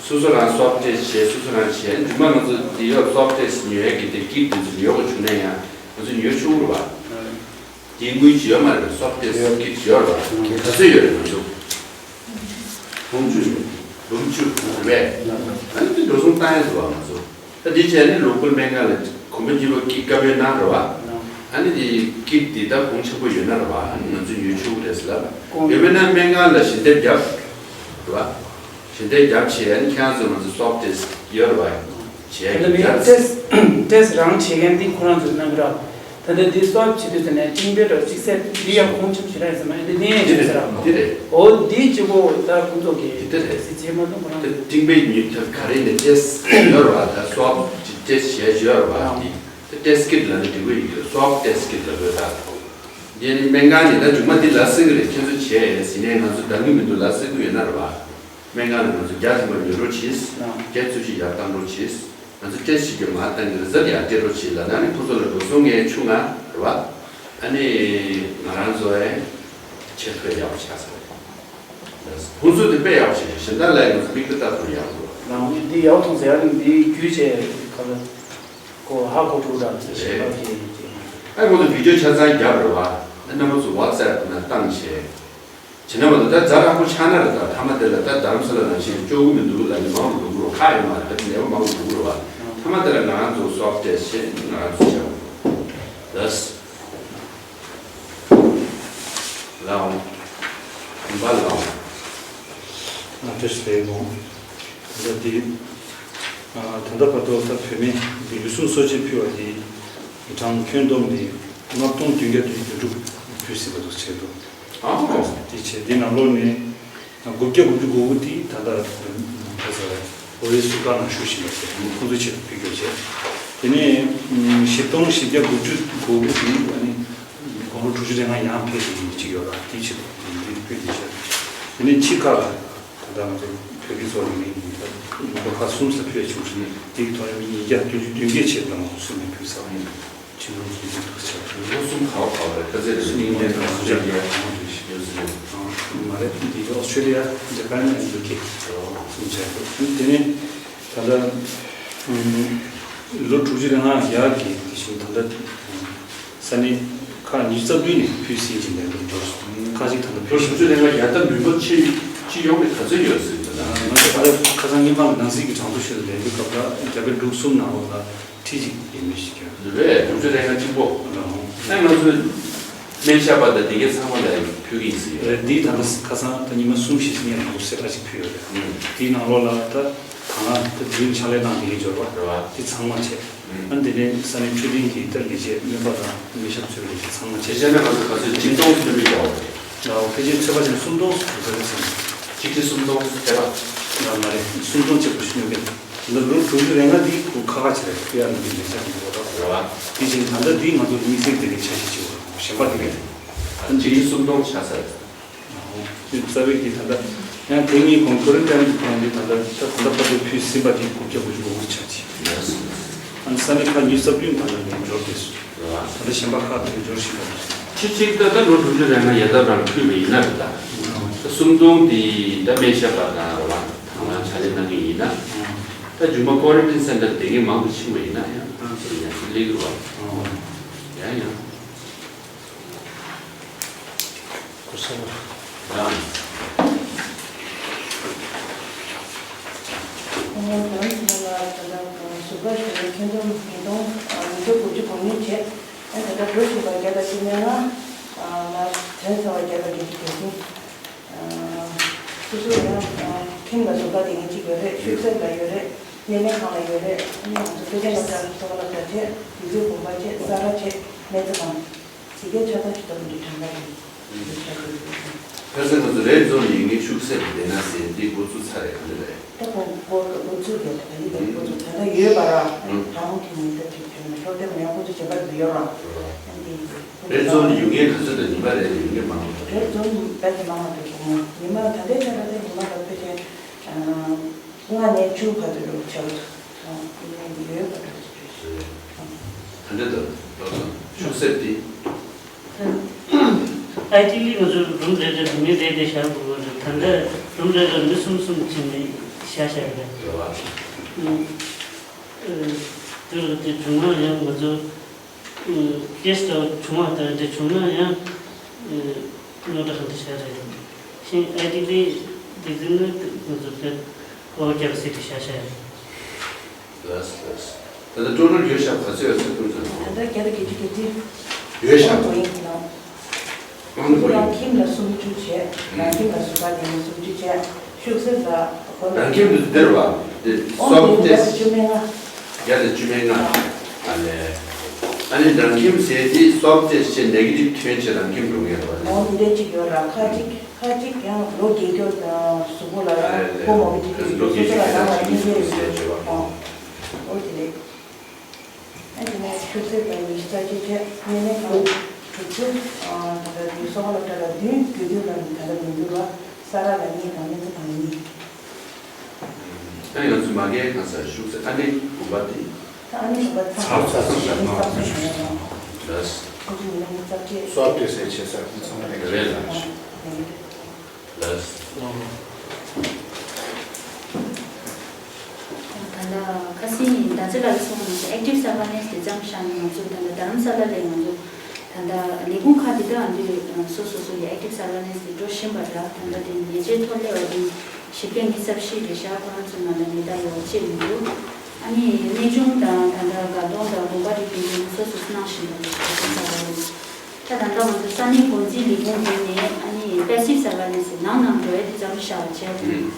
སོ་སོ་རང་སོབ་ཊེ་སི་བྱས། སོ་སོ་རང་བྱས། མཇུག་མ་ང་ཚོ་དེ་ཡོད་སོབ་ཊེ་སི་ཉོ་ཡས་ཀྱི་དེ་ཀིཊ་དེ་ཚོ་ཉོ་དགོས་བྱུང་ན་ཡང་ང་ཚོ་ཉོ་ཆོག་གི་རེད་པ། དེའི་དངུལ་ཅིག་ཡོད་མ་རེད། སོབ་ཊེ་སི་ཀིཊ་ཡོད་རེད་པ། ག་ཚོད་ཡོད་རེད། ང་ཚོ་འབུམ་བཅུ། འབུམ་བཅུ་རེད་པས། ཨ་ནི་དེ་འགྲོ་སོང་བཏང་ཡས་འདུག་པ་ང་ཚོ། ད་དེ་བྱས་ནས་ལོ་ཀལ་སྨན་ཁང་ལ་གོམ་པ་གཉིས་པ་ཀིཊ་བཀའ་མོལ་གནང་རེད་པ། ཨ་ནི་དེ་ཀིཊ་དེ་ད་གོང་ཆེན་པོ་ཡོད་ན་རེད་པ། ཨ་ནི་ང་ཚོ་ཉོ་ཆོག་གི་རེད་ཟེར་ལབ་པ། ཡོད་མེད་ན་སྨན་ཁང་ལ་ཞལ་འདེབས་རྒྱབ་རེད་པ། ཞལ་འདེབས་རྒྱབ་བྱས། ཨ་ནི་ཁྱེད་རང་ཚོ་ང་ཚོ་སོབ་ཊེ་སི་ཡོད་རེད་པ། བྱས་ད་ལྟ་མི་རྒྱབ། ཊེ་སི་ཊེ་སི་རང་བྱེད་མཁན་དེ་ཁོ་རང་ཚོ་གནང་གི་རེད། ད་ལྟ་འདི་སོབ་བྱེད་དུས་ཙམ་ནས་ཀྲིང་པེ་འདྲ་གཅིག་སེ་འདི་ཡང་གོང་ཆེན་ཞེ་དྲག་ཡིན་ས་མ་རེད། འདི་ལེན་ཡས་བྱས་ཟེར་ར། འདི་རེད། འོ་འདི་གཅིག་པོ་ད་ཁོང་ཚོ་གིས་འདི་རེད། ཟེར་བྱས་མ་གཏོགས་ཁོ་རང་དེ་ཀྲིང་པེ་ཉིད་ད་ག་རེ་ནས་ཊེ་སི་ཡོད་རེད་པ། ད་སོབ་ཀྱི་ཊེ་སི་བྱས་ཡོད་རེད་པ། འདི་ད་ཊེ་སི་ཀིཊ་ལབ་ན་འགྲིག་གི་ཡོད་ཀྱི་རེད། སོབ་ཊེ་སི་ཀིཊ་ལབ་དགོས་ད། འདི་ནི་སྨན་ཁང་ནས་ད་མཇུག་མ་འདི་ལབ་སྲིད་ཀྱི་རེད། ཁྱེད་ཚོ་བྱས་ཟིན་ནས་ང་ཚོ་འདང་གི་མི་འདུག་ལབ་སྲིད་ཀྱི་ཡོད་ན་རེད་པ། སྨན་ཁང་ལ་ང་ཚོ་རྒྱ་ཆེན་པོ་ཉོ་རོགས་གྱིས། རྒྱ་ཚོས་ཅིག་ཡར་བཏང་རོགས་གྱིས། ང་ཚོ་ཊེ་སི་ཅིག་གི་མར་བཏང་གི་རི་ཛལ་ཡར་སྤྲད་རོགས་གྱིས་ལབ་ན་ནི་ཁོ་ཚོ་ལ་འགྲོ་སོང་ངས་ཆུང་ང་རེད་པ། ཨ་ནི་ང་རང་ཚོ་ཨེ་ཆེ་ཐོས་ཡག་པོ་ཆགས་ས་རེད། ཁོང་ཚོ་དེ་དཔེ་ཡག་པོ་བྱས། གཞན་དག་ལ་ཡང་ང་ཚོ་མིག་དཔེ་ལྟ་ཐུབ་ཡག་པོ་འདུག་ནང་མི་འདི་ཡག་པོ་མཐོང་ཟེར། ཡང་འདི་བརྒྱུད་བྱས་ག་ལ་ཀོ་ཧ་གོ་ཐུབ་ར་ཟེར་ཞེས་པ་གི། ཨ་ཁོང་ཚོ་བི་ཌི་ཡོ་ཆ་ཚང་རྒྱབ་རེད་པ། ཨ་རྣམ་པ་ཚོ་ཝ་ཊི་སེབ་ནང་བཏང་བྱས། བྱས་ན་མ་གཏོགས་ད་ཛ་དྲག་པོ་ཆགས་ན་རེད། ད་མཐའ་མ་དེ་ལ་ད་རྡ་རམ་ས་ལ་ནང་བཞིན་སྐྱོ་གི་མི་འདུག་ལབ་ནས་མང་རུ་འགྲོ་གི་རེད། ཁག་ཡོད་མ་རེད། ད་ནད་པ་མང་རུ་འགྲོ་གི་རེད་པ། མཐའ་མ་དེ་ལ་ང་རང་ཚོ་སོབ་ཊེ་སི་བྱས། ང་རང་ཚོ་བྱས། ལགས་འོང་། གོམ་པ་ལ་འོང་། ཨ་བཀྲ་ཤིས་བདེ་ལེགས། ད་ལྟ་འདི་ཨ་ད་ལྟ་བར་དུ་ད་བོད་མི་འདི་ལུས་ཟུངས་གསོལ་སྤྱན་ཕུལ་བ་འདི་གྲངས་ཁྱོན་བསྡོམས་ནས་ལྔ་སྟོང་བདུན་བརྒྱ་དོན་དྲུག་ཕུལ་ཟིན་པ་འདུག་བྱས་འདུག་ཨ་ཧོ། དེ་བྱས་འདི་ནང་ལོགས་ནས་དགུ་བརྒྱ་དགུ་བཅུ་གོ་དགུ་དེ་ད་ལྟ་ག་ཟེར་བ་ཨོ་ཡེ་སུ་ཀ་ནང་བཞུགས་བཞིན་པ་ཟེར། ཁོང་ཚོའི་ཆེད་དུ་ཕུལ་རྒྱུ་བྱས། དེ་ནས་བཞི་སྟོང་བཞི་བརྒྱ་དགུ་བཅུ་གོ་དགུ་དེ་ཨ་ནི་དགུང་ལོ་དྲུག་ཅུ་རེ་ལྔ་ཡར་ཕེབས་པའི་གཅིག་ཡོད་ར། དེའི་ཆེད་དུ་འདི་ཕུལ་དེ་བྱས། དེ་ནས་ཕྱི་ཁ་ལ་ད་ལྟ་ང་ཚོ་བོད་ཀྱི་ཚོགས་ལས་མི་ཡིན་ད་ལོ་ཁ་གསུམ་ཙམ་ཕུལ་བྱུང་ཟིན། དེའི་ཐོག་ནས་མི་ཉིས་བརྒྱ་བདུན་ཅུ་དོན་བརྒྱད་ཆེད་དུ་ང་ཚོ་གསུམ་ནས་ཕུལ་ཚར་བ་ཡིན། ཕྱི་ལོ་གསུམ་གྱི་ཐུགས་ཆེ། ལོ་གསུམ་ག་བ་ག་བ་རེད། ཁ་ཚེ་རིང་ལིང་ལན་དང་སུ་ཇ་ཡ་ཡོད་ཟེར། མ་རེད། འདི་ཨོ་སི་ཊྲེ་ལི་ཡ། ཇ་པན། ཨེན་ཌི་ཡུ་ཀེ་གསུམ་ཆགས་འདུག་དེ་ནས་ད་ལྟ་ལོ་དྲུག་ཅུ་རེ་ལྔ་ཡར་གྱི་དེ་བཞིན་ད་ལྟ་ས་གནས་ཁག་ཉི་ཤུ་རྩ་བདུན་ནས་ཕུལ་ཟིན་གྱི་ལས་འགུལ་འགྲོ་སོང་། ཁག་ཅིག་ད་ལྟ་ཕུལ་ལོ་དྲུག་ཅུ་རེ་ལྔ་ཡར་ད་མི་འབོར་ཕྱིར་ཕྱིར་ཡོང་བའི་ག་ཚོད་ཡོད་ཟེར་ད། ང་ཚོ་ད་ལྟ་ཁ་སང་ངེད་པ་ནང་སྲིད་ཀྱི་གྲངས་ཐོ་ཞིག་ལ་ལས་འགུལ་སྐབས་ལ་རྒྱ་བལ་འབྲུག་གསུམ་ནང་ལོགས་ལ་ཁྲི་གཅིག་ཡས་མས་ཤིག་ཀྱང་། རེད་པས། དྲུག་ཅུ་རེ་ལྔ་གཅིག་པོ། རང་། ཨ་ང་ཚོས་སྨན་ཞབས་པ་དང་དེ་གའི་ཚང་མ་ལ་ཕུལ་གྱི་ཡིན་ཟེར་ཡོད། རེད། འདི་ད་ལྟ་ཁ་སང་ད་ཉི་མ་གསུམ་བཞི་ཞིག་ངས་ལམ་ལུགས་གསལ་ཁ་ཞིག་ཕུལ་ཡོད་རེད། ཨུམ། དེའི་ནང་ལོགས་ལ་ད་ད་ང་ད་དེ་རིང་ཕྱག་ལས་གནང་དེ་གའི་འབྱོར་བ། རེད་པ། དེ་ཚང་མ་བྱས། ཨུམ། ཨ་འདི་ནས་ས་གནས་འཕྲོད་བསྟེན་གྱི་ད་ལས་བྱེད་སྨན་པ་དང་སྨན་ཞབས་ཚོའི་ལས་བྱེད་ཚང་མ་བྱས། དེ་བྱས་ན་ང་ཚོ་ག་ཚོད་གཅིག་སྟོང་ལྷོད་མེད་རྒྱག་པ་རེད། ཕལ་ཆེར་ཚོད་དཔག་བྱས་ན་སུམ་སྟོང་ཙམ་ཡོད་ས་རེད་བསམ། གཅིག་ཁྲི་སུམ་སྟོང་ཚོད་དཔག་ཡང་མ་རེད། སུམ་སྟོང་གཅིག་པོ་ཞུ་མི་དགོས། འདི་ལོ་དྲུག་ཅུ་རེ་ལྔ་འདི་ཁོ་ཁ་ཁ་བྱས་རེད། ཨེཕ་ཨའི་ཨར་འདི་ལས་བྱ་མི་འདུག་ར། དེ་བཞིན་ད་ལྟ་འདི་ང་ཚོ་དམིགས་བསལ་དེ་གའི་འཆར་གཞི་བྱེད་དགོས་གཞན་པ་དེ་གའི་རེད། ད་གཅིག་ཁྲི་སུམ་སྟོང་ཆགས་ས་རེད། རྩ་བའི་གི་ད་ལྟ་ཡང་དེ་གཉིས་གོང་ཁོ་རེ་ཏན་གྱི་ཁོང་འདི་ད་ལྟ་ད་ལྟ་བར་དུ་ཕུལ་ཟིན་པ་དེ་དགུ་བརྒྱ་དགུ་བཅུ་གོ་དགུ་ཆགས་ཀྱི། ཨ་ནི་ས་གནས་ཁག་ཉི་ཤུ་རྩ་བདུན་ད་ལྟ་ནས་འབྱོར་བསྡད་སོང་། ད་ལྟ་གཞན་པ་ཁག་དེ་འབྱོར་བཞིན་པ་རེད། ཕྱི་གཅིག་ད་ལྟ་ལོ་དྲུག་ཅུ་རེ་ལྔ་ཡ་ད་རང་ཕུལ་བ་ཡིན་ན་རེད་ད། ད་སུམ་སྟོང་དེ་ད་སྨན་ཞབས་པ་དང་རེད་བ། དང་བླངས་ཕྱག་ལས་གནང་མཁན་ཡིན་ན། ད་རྒྱུན་མ་ཀོ་རན་ཊིན་སེན་ཊར་བསྡད་མཁན་མང་དུ་ཕྱིན་པ་ཡིན་ན་ཡང་ང་ཚོ་ཡང་སླེབས་རེད་བ། ཡང་ཡང་། ཁུ་སིམ་མེར། ང་རང་ཚོ་ལ་ད་ལྟ་ཟུར་བཀག་ཞུ་བའི་ཁྱོན་བསྡོམས་ཉིས་སྟོང་ཉིས་བརྒྱ་དགུ་བཅུ་གོ་གཉིས་བྱས། ཨ་ད་ལྟ་འགྲོ་བཞིན་པ་བརྒྱ་དང་བཅུ་མེད་ལྔ་ལ་དོན་ཚང་བ་བརྒྱ་དང་བརྒྱད་ཅུ་གྱ་གསུམ། སོ་སོ་ཡང་ཁྱིམ་ལ་ཟུར་བཀག་བསྡད་མཁན་གཅིག་ཡོད་རེད། ཤུག་གསོ་ལ་ཡོད་རེད། སྣེ་ལེན་ཁང་ལ་ཡོད་རེད། ཨ་ནི་ང་ཚོ་སྤེ་ར་ཀན་སློབ་གྲྭ་ལ་སློབ་གྲྭ་བྱས། དུས་ཚོད་དགོངས་པ་བྱས། ས་ར་བྱས། སྨན་རྩིས་དང་། དེ་གའི་ཆ་ཚང་ཞིག་ཏུ་འདི་གྲངས་ཀ་ཡིན། ཁ་སང་ང་ཚོ་རེད་ཛོན་ཡིན་ངེས་ཤུག་གསོ་བསྡད་ན་ཟེར་འདི་འགོ་བཙུགས་ཚར་རེད། ག་འདྲ་རེད། ད་གོ་གོ་གོ་ཚུལ་རེད། ད་ནི་ད་གོ་ཚུལ་ད་ལྟ་ཡོད་པ་ར། ཨང་། ད་རུང་དེ་ནི་ད་དེ་དེ་ནི་སློབ་དེབ་ཡང་ཁོ་ཚོ་བྱེད་པར་ཡོད་ར། ཨང་། དེ་རེད་ཛོན་ཡོད་ངེས་ག་ཚོད་དང་ཉི་མ་རེད་ཡོད་ངེས་མང་པོ་རེད། ཛོན་རྦད་དེ་མང་བ་རེད། ཉི་མ་ད་ལྟའི་ཆ་ལ་དེ་ཉི་མ་ལ་ཕལ་ཆེར་ཨང་། ལྔ་ནས་བཅུ་བར་དུ་ཆགས་ཡོད་པ་རེད། རེད། ད་ལྟ་ད་ལྟ་ཤུག་གསོ་དེ། ཨའི་ཊི་ལི་ང་ཚོ་རུམ་རེ་རེར་མི་རེ་རེ་བཞག་དགོས་པ་རེད། ད་ལྟ་རུམ་རེ་རེར་མི་གསུམ་གསུམ་བྱས་ནས་བཞག་བཞག་རེད། རེད་བ། ཨུ། ཨུ། དེ་རུ་དེ་བྱུང་ན་ཡང་ང་ཚོ་ཨུ། ཀེ་སི་འདྲ་བ་བྱུང་བ་དང་དེ་བྱུང་ན་ཡང་ཨུ། རྙོག་དྲ་གང་འདྲ་བྱས་རེད། ཤིང་ཨའི་ཊི་ལི་དེ་ཚོ་ནི་ང་ཚོ་དཔེ་ཨོ་རྒྱབ་སྲིད་དུ་བཞག་བཞག་རེད། ལགས་ལགས། ད་ལྟ་ཀྲོ་ནལ་ཡོད་ཤག་ག་ཚོད་ཡོད་ཚོད་ཐུབ་ཚོད་ད་ལྟ་བརྒྱ་དང་བརྒྱད་ཅུ་གྱ་གཅིག་ཡོད་ཤག་ཨང་། ཨང་། རང་ཁྱིམ་ལ་སུམ་ཅུ་བྱས། རང་ཁྱིམ་ལ་ཟུར་བཀག་བསྡད་ན་སུམ་ཅུ་བྱས། ཤུག་གསོ་ལ་སྒོ་ལ། རང་ཁྱིམ་དུ་སྡེར་བ་དེ་ཨང་སོབ་། དེ་བརྒྱ་དང་བཅུ་མེད་ལྔ། བརྒྱ་དང་བཅུ་མེད་ལྔ། ཨ་ལས། ཨ་ནི་རང་ཁྱིམ་ཟེར་དེ་སོབ་ཏེ་སི་ཊི་ནེ་གེ་ཊིབ་ཐོན་བྱས་རང་ཁྱིམ་འགྲོ་ངེས་རེད་བ། ཨང་། དེ་འདྲ་གཅིག་ཡོད་ར། ཁ་ཅིག་ཁ་ཅིག་ཡང་ལོ་རྒས་འཁྱོག་དང་གཟུགས་པོ་ལ་ཡང་ཨ་ལས། ཁོ་མོ་གི་ཅིག་ལོ་རྒས་སོ་སོ་ལ་རང་ལ་སྙིང་རྗེ་ཡོད་ཟེར་བ། ཨོ་དེ་རེད། ཨ་དེ་ནས་ཤུག་གསོ་དང་ཉི་ཤུ་རྩ་གཅིག་བྱས། སྣེ་ལེན་ཁང་དྲུག་ཅུ། ད་ལྟ་དེ་སོག་སློབ་གྲྭ་ལ་བདུན། དགེ་འདུན་ལ་ད་ལྟ་མི་འགྱུར་བ། ས་ར་ལ་གཉིས་དང་སྨན་རྩིས་ཁང་གཉིས། ཨ་ང་ཚོ་མ་གའི་གང་ས་ཤུག་གསོ་ཨ་ནི་དགོན་པ་དེ། ད་ཨ་ནི་དགོན་པ་ཚང་མ་ཚང་མ་ཚང་མ་ཚང་མ་ཡོད་རེད། ཁོང་ཚོ་ཉི་མ་ཉི་ཤུ་རྩ་གཅིག་སོབ་ཏེ་སི་ཊི་བྱེད་ས་ཁོང་ཚང་མ་རེད་ལ། ལགས། ད་ལྟ་ཁ་སང་ཡིན་ད་ཅི་ལགས་གསུངས་ནས་ཨེག་ཊིབ་སར་ཝེ་ལེན་སི་དེ་ཙམ་བཞག་ནས་ང་ཚོ་ད་ལྟ་རྡ་རམ་ས་ལ་ལ་ང་ཚོ་ད་ལྟ་ལས་ཁུངས་ཁག་དེ་དག་ཨ་འདི་སོ་སོ་སོ་ཡི་ཨེག་ཊིབ་སར་ཝེ་ལེན་སི་དེ་འགྲོ་བཞིན་པ་འདྲ། ད་ལྟ་དེ་ཉེས་ཆད་ཐོ་སླེབས་པ་དེ་བཞི་བརྒྱ་ཉི་ཤུ་རྩ་བཞི་རེད་ཤག་ཁོ་རང་ཚོ་ནང་ལ་མེ་མདའ་ཡོད་ཅེས་མི་འདུག་ཨ་ནི་གནས་ཆུང་དང་ད་ལྟ་དགའ་གདོང་དང་དགོན་པ་དེ་དེ་ནས་སོ་སོ་སོ་གནང་བཞིན་པ་རེད་ཤག་ཨེག་ཊིབ་སར་ཝེ་ལེན་སི། ད་ད་ལྟ་ང་ཚོ་ས་གནས་འགོ་འཛིན་ལས་ཁུངས་དེ་ནས་ཨ་ནི་པེ་སིབ་སར་ཝེ་ལེན་སི་ནང་ནང་འགྲོ་ཡ་དེ་ཙམ་བཞག་པ་བྱས།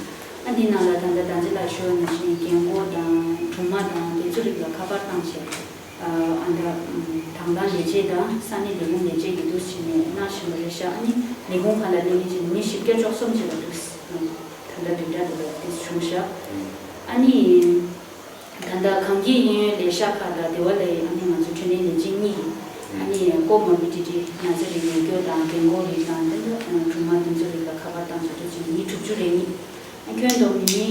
ཨ་འདི་ནང་ལ་ད་ལྟ་ད་ཅི་ལགས་ཞུ་བ་ནང་བཞིན་རྒན་གོག་དང་སྦྲུམ་མ་དང་དེ་ཚོ་རིགས་ལ་ཁ་པར་བཏང་བྱས། ཨ་ད་དང་བླངས་ལས་བྱེད་དང་ས་གནས་ལས་ཁུངས་ལས་བྱེད་ཀྱིས་འདུག་སེ་བྱས་ནས་གནང་བཞིན་པ་རེད་ཤག་ཨ་ནི་ལས་ཁུངས་ཁག་ལ་སླེབས་ནས་བྱས་ནས་མི་བཞི་བརྒྱ་བཅུ་གསུམ་བྱས་པ་འདུག་ད་ལྟ་འདི་འདྲ་འདུག་པ་དེ་བྱུང་ཤག་ཨ་ནི། ད་ལྟ་གངས་སྐྱིད་གཡས་གཡོན་ལས་ཤག་ཁག་དང་སྡེ་བ་ལ་ཡང་ཨ་ནི་ང་ཚོ་འཕྲིན་ལས་ལས་བྱེད་གཉིས་ཀྱིས་ཨ་ནི་ཀོ་མོར་བི་ཌི་ཊི་ན་ཚ་རིགས་ཡོད་རྒྱུ་དང་རྒན་གོག་རིགས་དང་དེ་འདྲ་སྦྲུམ་མ་དེ་ཚོ་རིགས་ལ་ཁ་པར་བཏང་བྱས་འདུག་སེ་བྱས་ནས་མི་དྲུག་ཅུ་རེ་གཉིས། ཨ་ཁྱོན་བསྡོམས་ནས་མི་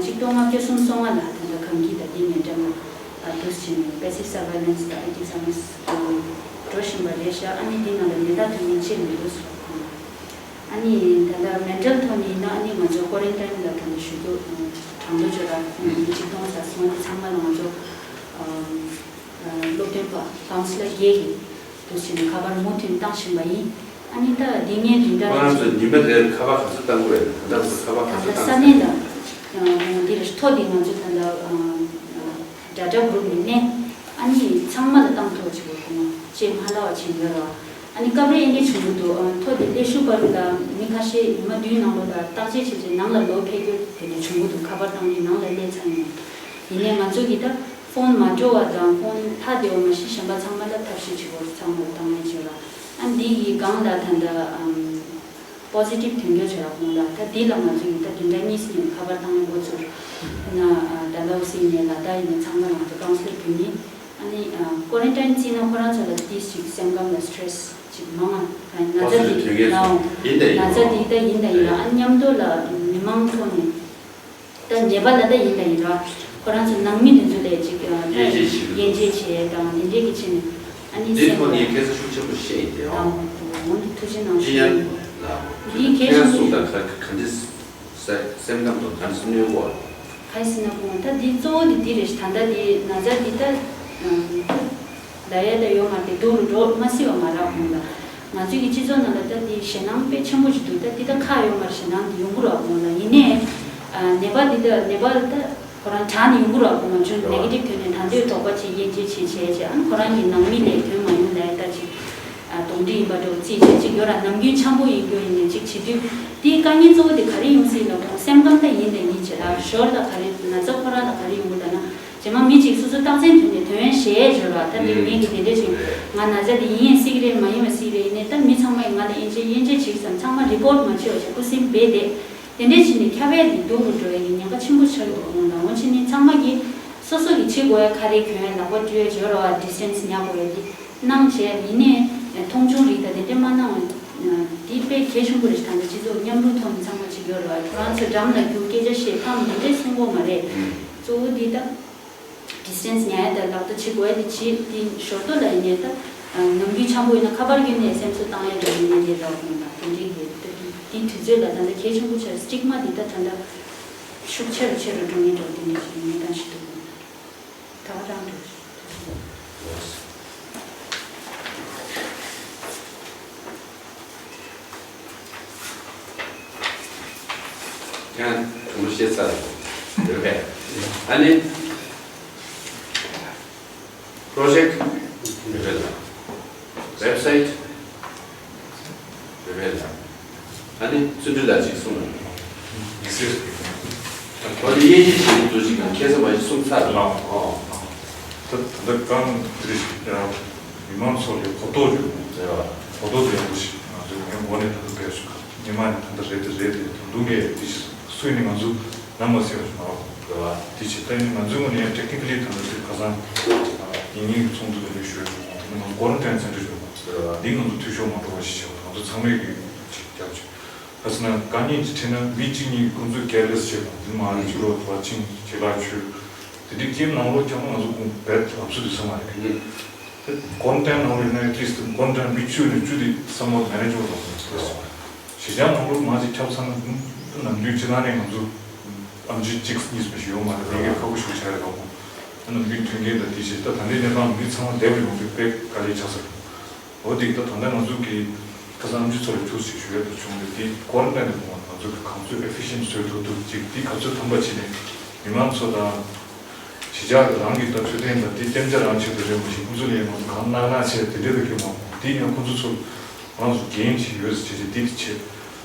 གཅིག་སྟོང་ལྔ་བརྒྱ་སུམ་ཅུ་སོ་ལྔ་ལ་ད་ལྟ་གངས་སྐྱིད་དང་དེའི་ཉེ་འགྲམ་ལ་འདུག་སེ་བྱས་ནས་པེ་སིབ་སར་ཝེ་ལེན་སི་དང་ཨེག་ཊིབ་སར་ཝེ་ལེན་སི་འགྲོ་བཞིན་པ་རེད་ཤག་ཨ་ནི་དེའི་ནང་ལ་ནད་རྟགས་ཐོན་མཁན་ཅིག་མི་འདུག་ཟེར། ཨ་ནི་ད་ལྟ་མེན་ཊལ་ཐོག་ནས་ཡིན་ན་ཨ་ནི་ང་ཚོ་ཀོ་རན་ཊིན་ལ་ད་ལྟ་ཞུ་རྒྱུ་གྲངས་ཐོ་ཅོག་ར་ཉིས་ཆིག་སྟོང་ཙམ་སོང་། ཨ་ནི་ཚང་མ་ལ་ང་ཚོ་སློབ་སྟོན་པ་ཀའུན་སི་ལར་བརྒྱད་ཀྱིས་འདུག་སེ་བྱས་ནས་ཁ་པར་མུ་མཐུད་བཏང་བཞིན་པ་ཡིན། ཨ་ནི་ད་འདི་ངའི་འདི་འདྲ་ཁོ་རང་ཚོ་ཉི་མ་རེར་ཁ་པར་ག་ཚོད་བཏང་དགོས་རེད། ད་ལྟ་ཁ་པར་ག་ད་ཚོད་ལྟ་ས་བཏང་གནས་ལ་འདི་རེད། ཐོ་འདི་ང་ཚོ་ད་ལྟ་ཌ་ཊ་གུ་རུབ་ནས་ལེན། ཨ་ནི་ཚང་མ་ལ་བཏང་ཐུབ་པ་བྱེད་དགོས་ཁོ་ན་ཅེས་མ་ལབ་པ་བྱེད་ཡོད་ར། ཨ་ནི་སྐབས་རེ་ཨེ་འདྲ་བྱུང་གི་འདུག་ཨ་ཐོ་དེ་སླེབས་ཤུལ་བར་དུ་ལ་མི་ཁ་ཤས་ཉི་མ་བདུན་ནང་ལོགས་ལ་བརྟག་དཔྱད་བྱས་རྗེས་ནང་ལ་ལོག་ཕེབས་རྒྱུ་དེ་འདྲ་བྱུང་གི་འདུག་ཁ་པར་བཏང་ནས་ནང་ལ་སླེབས་ཚར་ཡོད། ཡིན་ནའི་ང་ཚོ་གིས་ད་ཕོན་མ་འགྲོ་བ་དང་ཕོན་ཐག་བདེ་བ་མ་གཞི་གཞན་པ་ཚང་མ་ལ་ཐབས་ཤེས་བྱེད་དགོས། ཚང་མ་ལ་བཏང་ཡ་བྱེད་ར། ཨ་འདི་ཡི་སྒང་ལ་ད་ལྟ་ཨམ། པོ་སི་ཊིབ་ཐོན་རྒྱུ་བྱས་ར་ཁོང་ལ། ད་འདི་ལ་ང་ཚོ་ཡིན་ད་བདུན་ཕྲག་གཉིས་ཙམ་ཡིན་ཁ་པར་བཏང་ཡོད་འགོ་ཚུགས་ན། ད་ལའོ་སི་ཡིན་ནས་ལ་དྭགས་ཡིན་ནས་ཚང་མ་ལ་ང་ཚོ་ཀའུན་སི་ལར་བརྒྱུད་ནས། ཨ་ནི་ཀོ་རན་ཊིན་བརྩིས་ན་ཁོ་རང་ཚོ་ལ་ཏིས་ཅིག་སེམས་ཁམས་ལ་སི་ཊེ་རེ་སི་ཅིག་མང་ང་། ན་ཚ་འདི་ན་ཡིན་ད་ཡིན་ན་ཡིན་ན་ཨ་མཉམ་དུ་ལ་མི་མང་ཐོག་ནས། ད་ནེ་པཱལ་ལ་ད་ཡིན་ད་ཡིན་ར། ཁོ་རང་ཚོ་ནང་མི་དེ་ཚོ་ལས་ཅིག་ཨ་ད་དབྱེ་འབྱེད་བྱེད་དབྱེ་འབྱེད་བྱེད་དང་དེ་འདྲས་ཀྱི་ཆེད་ནས་ཨ་ནི་འདི་སེམས་ཐོག་ནས་ཁ་སང་ཤུགས་ཆེན་པོ་བཤད་ཡིན་ཏེ། ཨ་འོ་འདི་ཐུགས་རྗེ་གནང་ཞུ། ཡིན་ལ་འདི་གལ་ཆེན་པོ་གསུང་དང་ག་ག་འདྲས་སེམས་ཁམས་དང་ག་འདྲས་གནོད་གོ། ག་ཟེར་ན་ཁོང་ད་འདི་གཙོ་བོ་འདི་འདི་རེད། ད་ལྟ་འདི་ན་ཚ་འདི་ད་ཨ། ལ་ཡ་ད་ཡོད་མ་རེད་དེ། སྡུག་རུ་འགྲོ་མ་སྲིད་པ་མ་རག་ཁོང་ལ། ང་ཚོའི་གི་སྤྱི་ཚོགས་ནང་ལ་ད་དེ་ཞེད་སྣང་དཔེ་ཆེན་པོ་ཞིག་འདུག་ད་དེ་ད་ཁག་ཡོད་མ་རེད། ཞེད་སྣང་དེ་ཡོང་གི་རེད་ཁོང་ལ། ཡིན་ནའི་ཨ་ནེ་པཱལ་འདི་ད་ནེ་པཱལ་ད་ཁོ་རང་དྲག་ནས་ཡོང་གི་རེད་ཁོང་ང་ཚོ་ནེ་གེ་ཊིབ་ཐོན་ནས་ད་འདོད་དོགས་པ་བྱས་དབྱེ་འབྱེད་བྱས་བྱས་བྱས། ཨ་ནི་ཁོ་རང་གི་ནང་མི་ལས་ཐོན་མ་ཡོང་ལ་ཡ་ད་ཅིག་གདོན་འདྲེ་ཡིན་པ་འདྲ་བོ་རྩིས་བྱས་ཅིག་ཡོད་ར། ནམ་རྒྱུན་འཆམ་པོ་ཡིན་རྒྱུ་ཡིན་ནས་ཅིག་བྱེད་དུས་དེའི་དཀའ་ངལ་གཙོ་བོ་དེ་ག་རེ་ཡོང་སྲིད་ལ་ཁོང་སེམས་ཁམས་ད་ཡིན་ད་ཡིན་བྱས་ར། ཞོར་ལ་ག་རེ་ན་ཚ་ཁོ་རང་ལ་ག་རེ་ཡོང་གི་ལ་ན། རྗེས་མ་མི་གཅིག་སོ་སོ་རྟགས་མཚན་ཐོན་ནས་ཐོན་ཡས་ཞེས་བརྗོད་པ། ད་འདི་མི་གི་དེ་འདྲ་ཅིག་ང་ན་ཚ་དེ་ཡིན་ཡིན་སྲིད་ཀྱི་རེད། མ་ཡིན་མ་སྲིད་རེད། ཡིན་ནའི་ད་མི་ཚང་མ་ཡིས་ང་ལ་དབྱེ་འབྱེད་དབྱེ་འབྱེད་བྱེད་ཀྱི་བསམ། ཚང་མ་རི་པོར་ཊི་མ་བྱེད་པ་བྱས་ཁུ་སིམ་སྦས་བསྡད། དེ་འདྲ་བྱས་ནས་ཁྱབ་ཡས་དེ་སྡུག་རུ་འགྲོ་ཡས་ཀྱི་ཉེན་ཁ་ཆེན་པོ་ཆགས་ཀྱི་འདུག་ཁོང་ལ། འོ་བྱས་ནས་ཚང་མ་གིས་སོ་སོ་གིས་བྱེད་དགོས་ཡས་ག་རེ་གྱོན་ཡས། ལག་པ་བཀྲུ་ཡས་བྱོས་རོགས། ཌི་སི་ཊེན་སི་ཉར་དགོས་ཡས་དེ་གནང་བྱས། ཡིན་ནའི་མཐོང་ཆུང་རིགས་དང་དེ་འདྲ་མ་གནང་བ་དེ་དཔེ་གལ་ཆེན་པོ་རེད། ད་ནི་སྤྱི་ཚོགས་མཉམ་རུབ་ཐོག་ནས་ཚང་མ་བྱེད་དགོས་རོགས། ཁོ་རང་ཚོ་འགྲམ་ལ་རྒྱུག་སྐད་ཆ་བཤད་ཕམ་དེ་འདྲ་གསུང་དགོས་མ་རེད། གཙོ་བོ་འདི་ད། ཌི་སི་ཊེན་སི་ཉར་ཡ་དང་ལག་བརྡ་བྱེད་དགོས་ཡ་དེ་བྱེད། དེ་ཞོར་དུ་ལ་ཡིན་ནའི་ད་ནམ་རྒྱུན་འཆམ་པོ་ཡིན་ན་ཁ་པར་བརྒྱུད་ནས་སེམས་གསོ་བཏང་ཡ་འདྲ་ཡིན་ནའི་དེ་རག་གོང་དང་དེ་འདྲའི་གི་དེ་དུས་ཚོད་ལ་ད་ལྟ་གལ་ཆེན་པོ་ཆགས། སི་ཊིག་མ་འདི་ད་ད་ལྟ་ཤུགས་ཆེ་རུ་ཆེ་རུ་འགྲོ་ངེས་འགྲོ་དེ་འདྲ་ཞིག་གནས་སྟངས་ཤིག་འདུག་ད་ག་རང་འགྲོ། ཡང་དྲུང་བཤད་ཚར་ཡོད་པས། ཨ་ནི་པྲོ་ཇེག་རེ་བེ་ལ། ཝེབ་སའིཊ་རེ་བེ་ལ། ཨ་ནི་བརྩོན་འགྲུས་ལ་ཅིག་གསུངས། ཡིག་གཟུགས། ཨ་ནི་དབྱེ་འབྱེད་བྱེད་ཀྱི་འདུག་ཅིག་གང་ཁ་སང་མ་ཞིག་གསུངས་ཚར་རེད། ཨོ། ད་ད་ལྟ་གང་དེ་རེད། མི་མང་ཚོ་ལ་གོ་རྟོགས་ཡོད། རེད་བ། གོ་རྟོགས་དེ་ཡག་པོ་ཞིག་ང་ཚོས་ངའི་ངོས་ནས་ད་ལྟ་བས་སུ་ཉི་མ་ནས་ད་ལྟ་རེད་དེ་རེད་དེ་ད་དུང་གས་དེ་ཞིག་སུ་ཡིན་ནས་ང་ཚོ་ནམ་མ་ཟེར་བ་ཞིག་མ་རེད། རེད་བ། དེ་ཕྱིར་ད་ནི་ང་ཚོའི་ངོས་ནས་ཡང་ཊེག་ནི་ཀ་ལི་ད་ལྟ་དེ་ཁ་སང་ཡིན་ཉིན་གྱི་ཚོགས་འདུ་དེ་འདྲ་ཞུས་ཡོད། ང་ཚོ་ཀོ་རན་ཊིན་སེན་ཊར་ཞུ་བ། རེད་བ། འདི་ང་ཚོ་འཐུས་ཤོར་མ་འགྲོ་བ་ཞིག་བྱས་པ། ང་ཚོ་ཚང་མས་ཀྱི་ཅིག་རྒྱབ་ཅིག་ག་ཟེར་ན་དཀའ་ངལ་ཅིག་འཕྲད་ན་མི་གཅིག་གཉིས་ཁོང་ཚོས་ཀེར་ལེ་སི་བྱེད་དགོས། དེ་མ་རེད་ཕྱི་ལོགས་དུ་བ་ཕྱིན་ཇེ་ལག་ཆུ་དེ་འདྲའི་ཀེམ་ནང་ལོགས་ཀྱང་ང་ཚོ་ཁོང་བེད་ལབ་སུ་དུ་ཚང་མ་རེད། དེ་ཀོ་རན་ཊིན་ནང་ལོགས་ཡིན་ན་ཨེ་ཊི་ལིསི་ཀོ་རན་ཊིན་མི་བཅུ་ནས་བཅུ་དེ་སམ་ཝ་ཊི་མེ་ནེ་ཇེ་བལ་ལོག་ཡིན། གཞིས་ཆགས་ནང་ལོགས་མང་ཅིག་ཁྱབ་ཚར་ན་ནམ་རྒྱུན་སྤྱི་ནང་ནས་ང་ཚོ་ཨེམ་ཆི་གཅིག་གཉིས་པ་ཞིག་ཡོད་མ་རེད། ལས་ཀའི་ཁག་པོ་ཞིག་ཆགས་རེད་པ། ནམ་རྒྱུན་མཐུན་རྐྱེན་དང་དེ་བྱས་ད་ད་ལྟའི་གནས་སྟངས་མི་ཚང་མ་བསྡད་པ་ཡོང་དུས་དཔེ་དཀའ་ལས་ཆགས་ས་རེད། འོ་དེ་ད་ད་ལྟ་ང་ཚོ་གི་ཁ་སང་ཨེམ་ཆི་ཚོ་ལ་ཐུགས་རྗེ་ཆེ་ཞུ་ཡ་དུ་བྱུང་རེད། དེ་ཀོ་རན་ཊིན་དེ་ང་ཚོ་གི་གང་ཚོད་ཨེ་ཕི་ཤན་བཟོས་ཐུབ་ཐུབ་ཅིག་དེ་ག་ཚོད་ཐམ་པ་བྱས་ནས་མི་མང་ཚོ་དང་གཞིས་ཆགས་ཀྱི་རང་གི་ད་འཕྲོད་བསྟེན་དང་དེ་གཏན་འཇགས་རང་ཆེད་དུ་རེད་མ་གཞི་ཁོང་ཚོ་ལ་ཡང་ང་ཚོ་གང་གནང་གནང་བྱས་དེ་འདྲ་དུ་ཁྱོད་མ་དེ་ཡང་ཁོང་ཚོ་ཚོ་ང་ཚོ་འགན་ཅིག་ཡོད་ཟེར་བྱས་ཏེ་དེ་དེ་བྱས།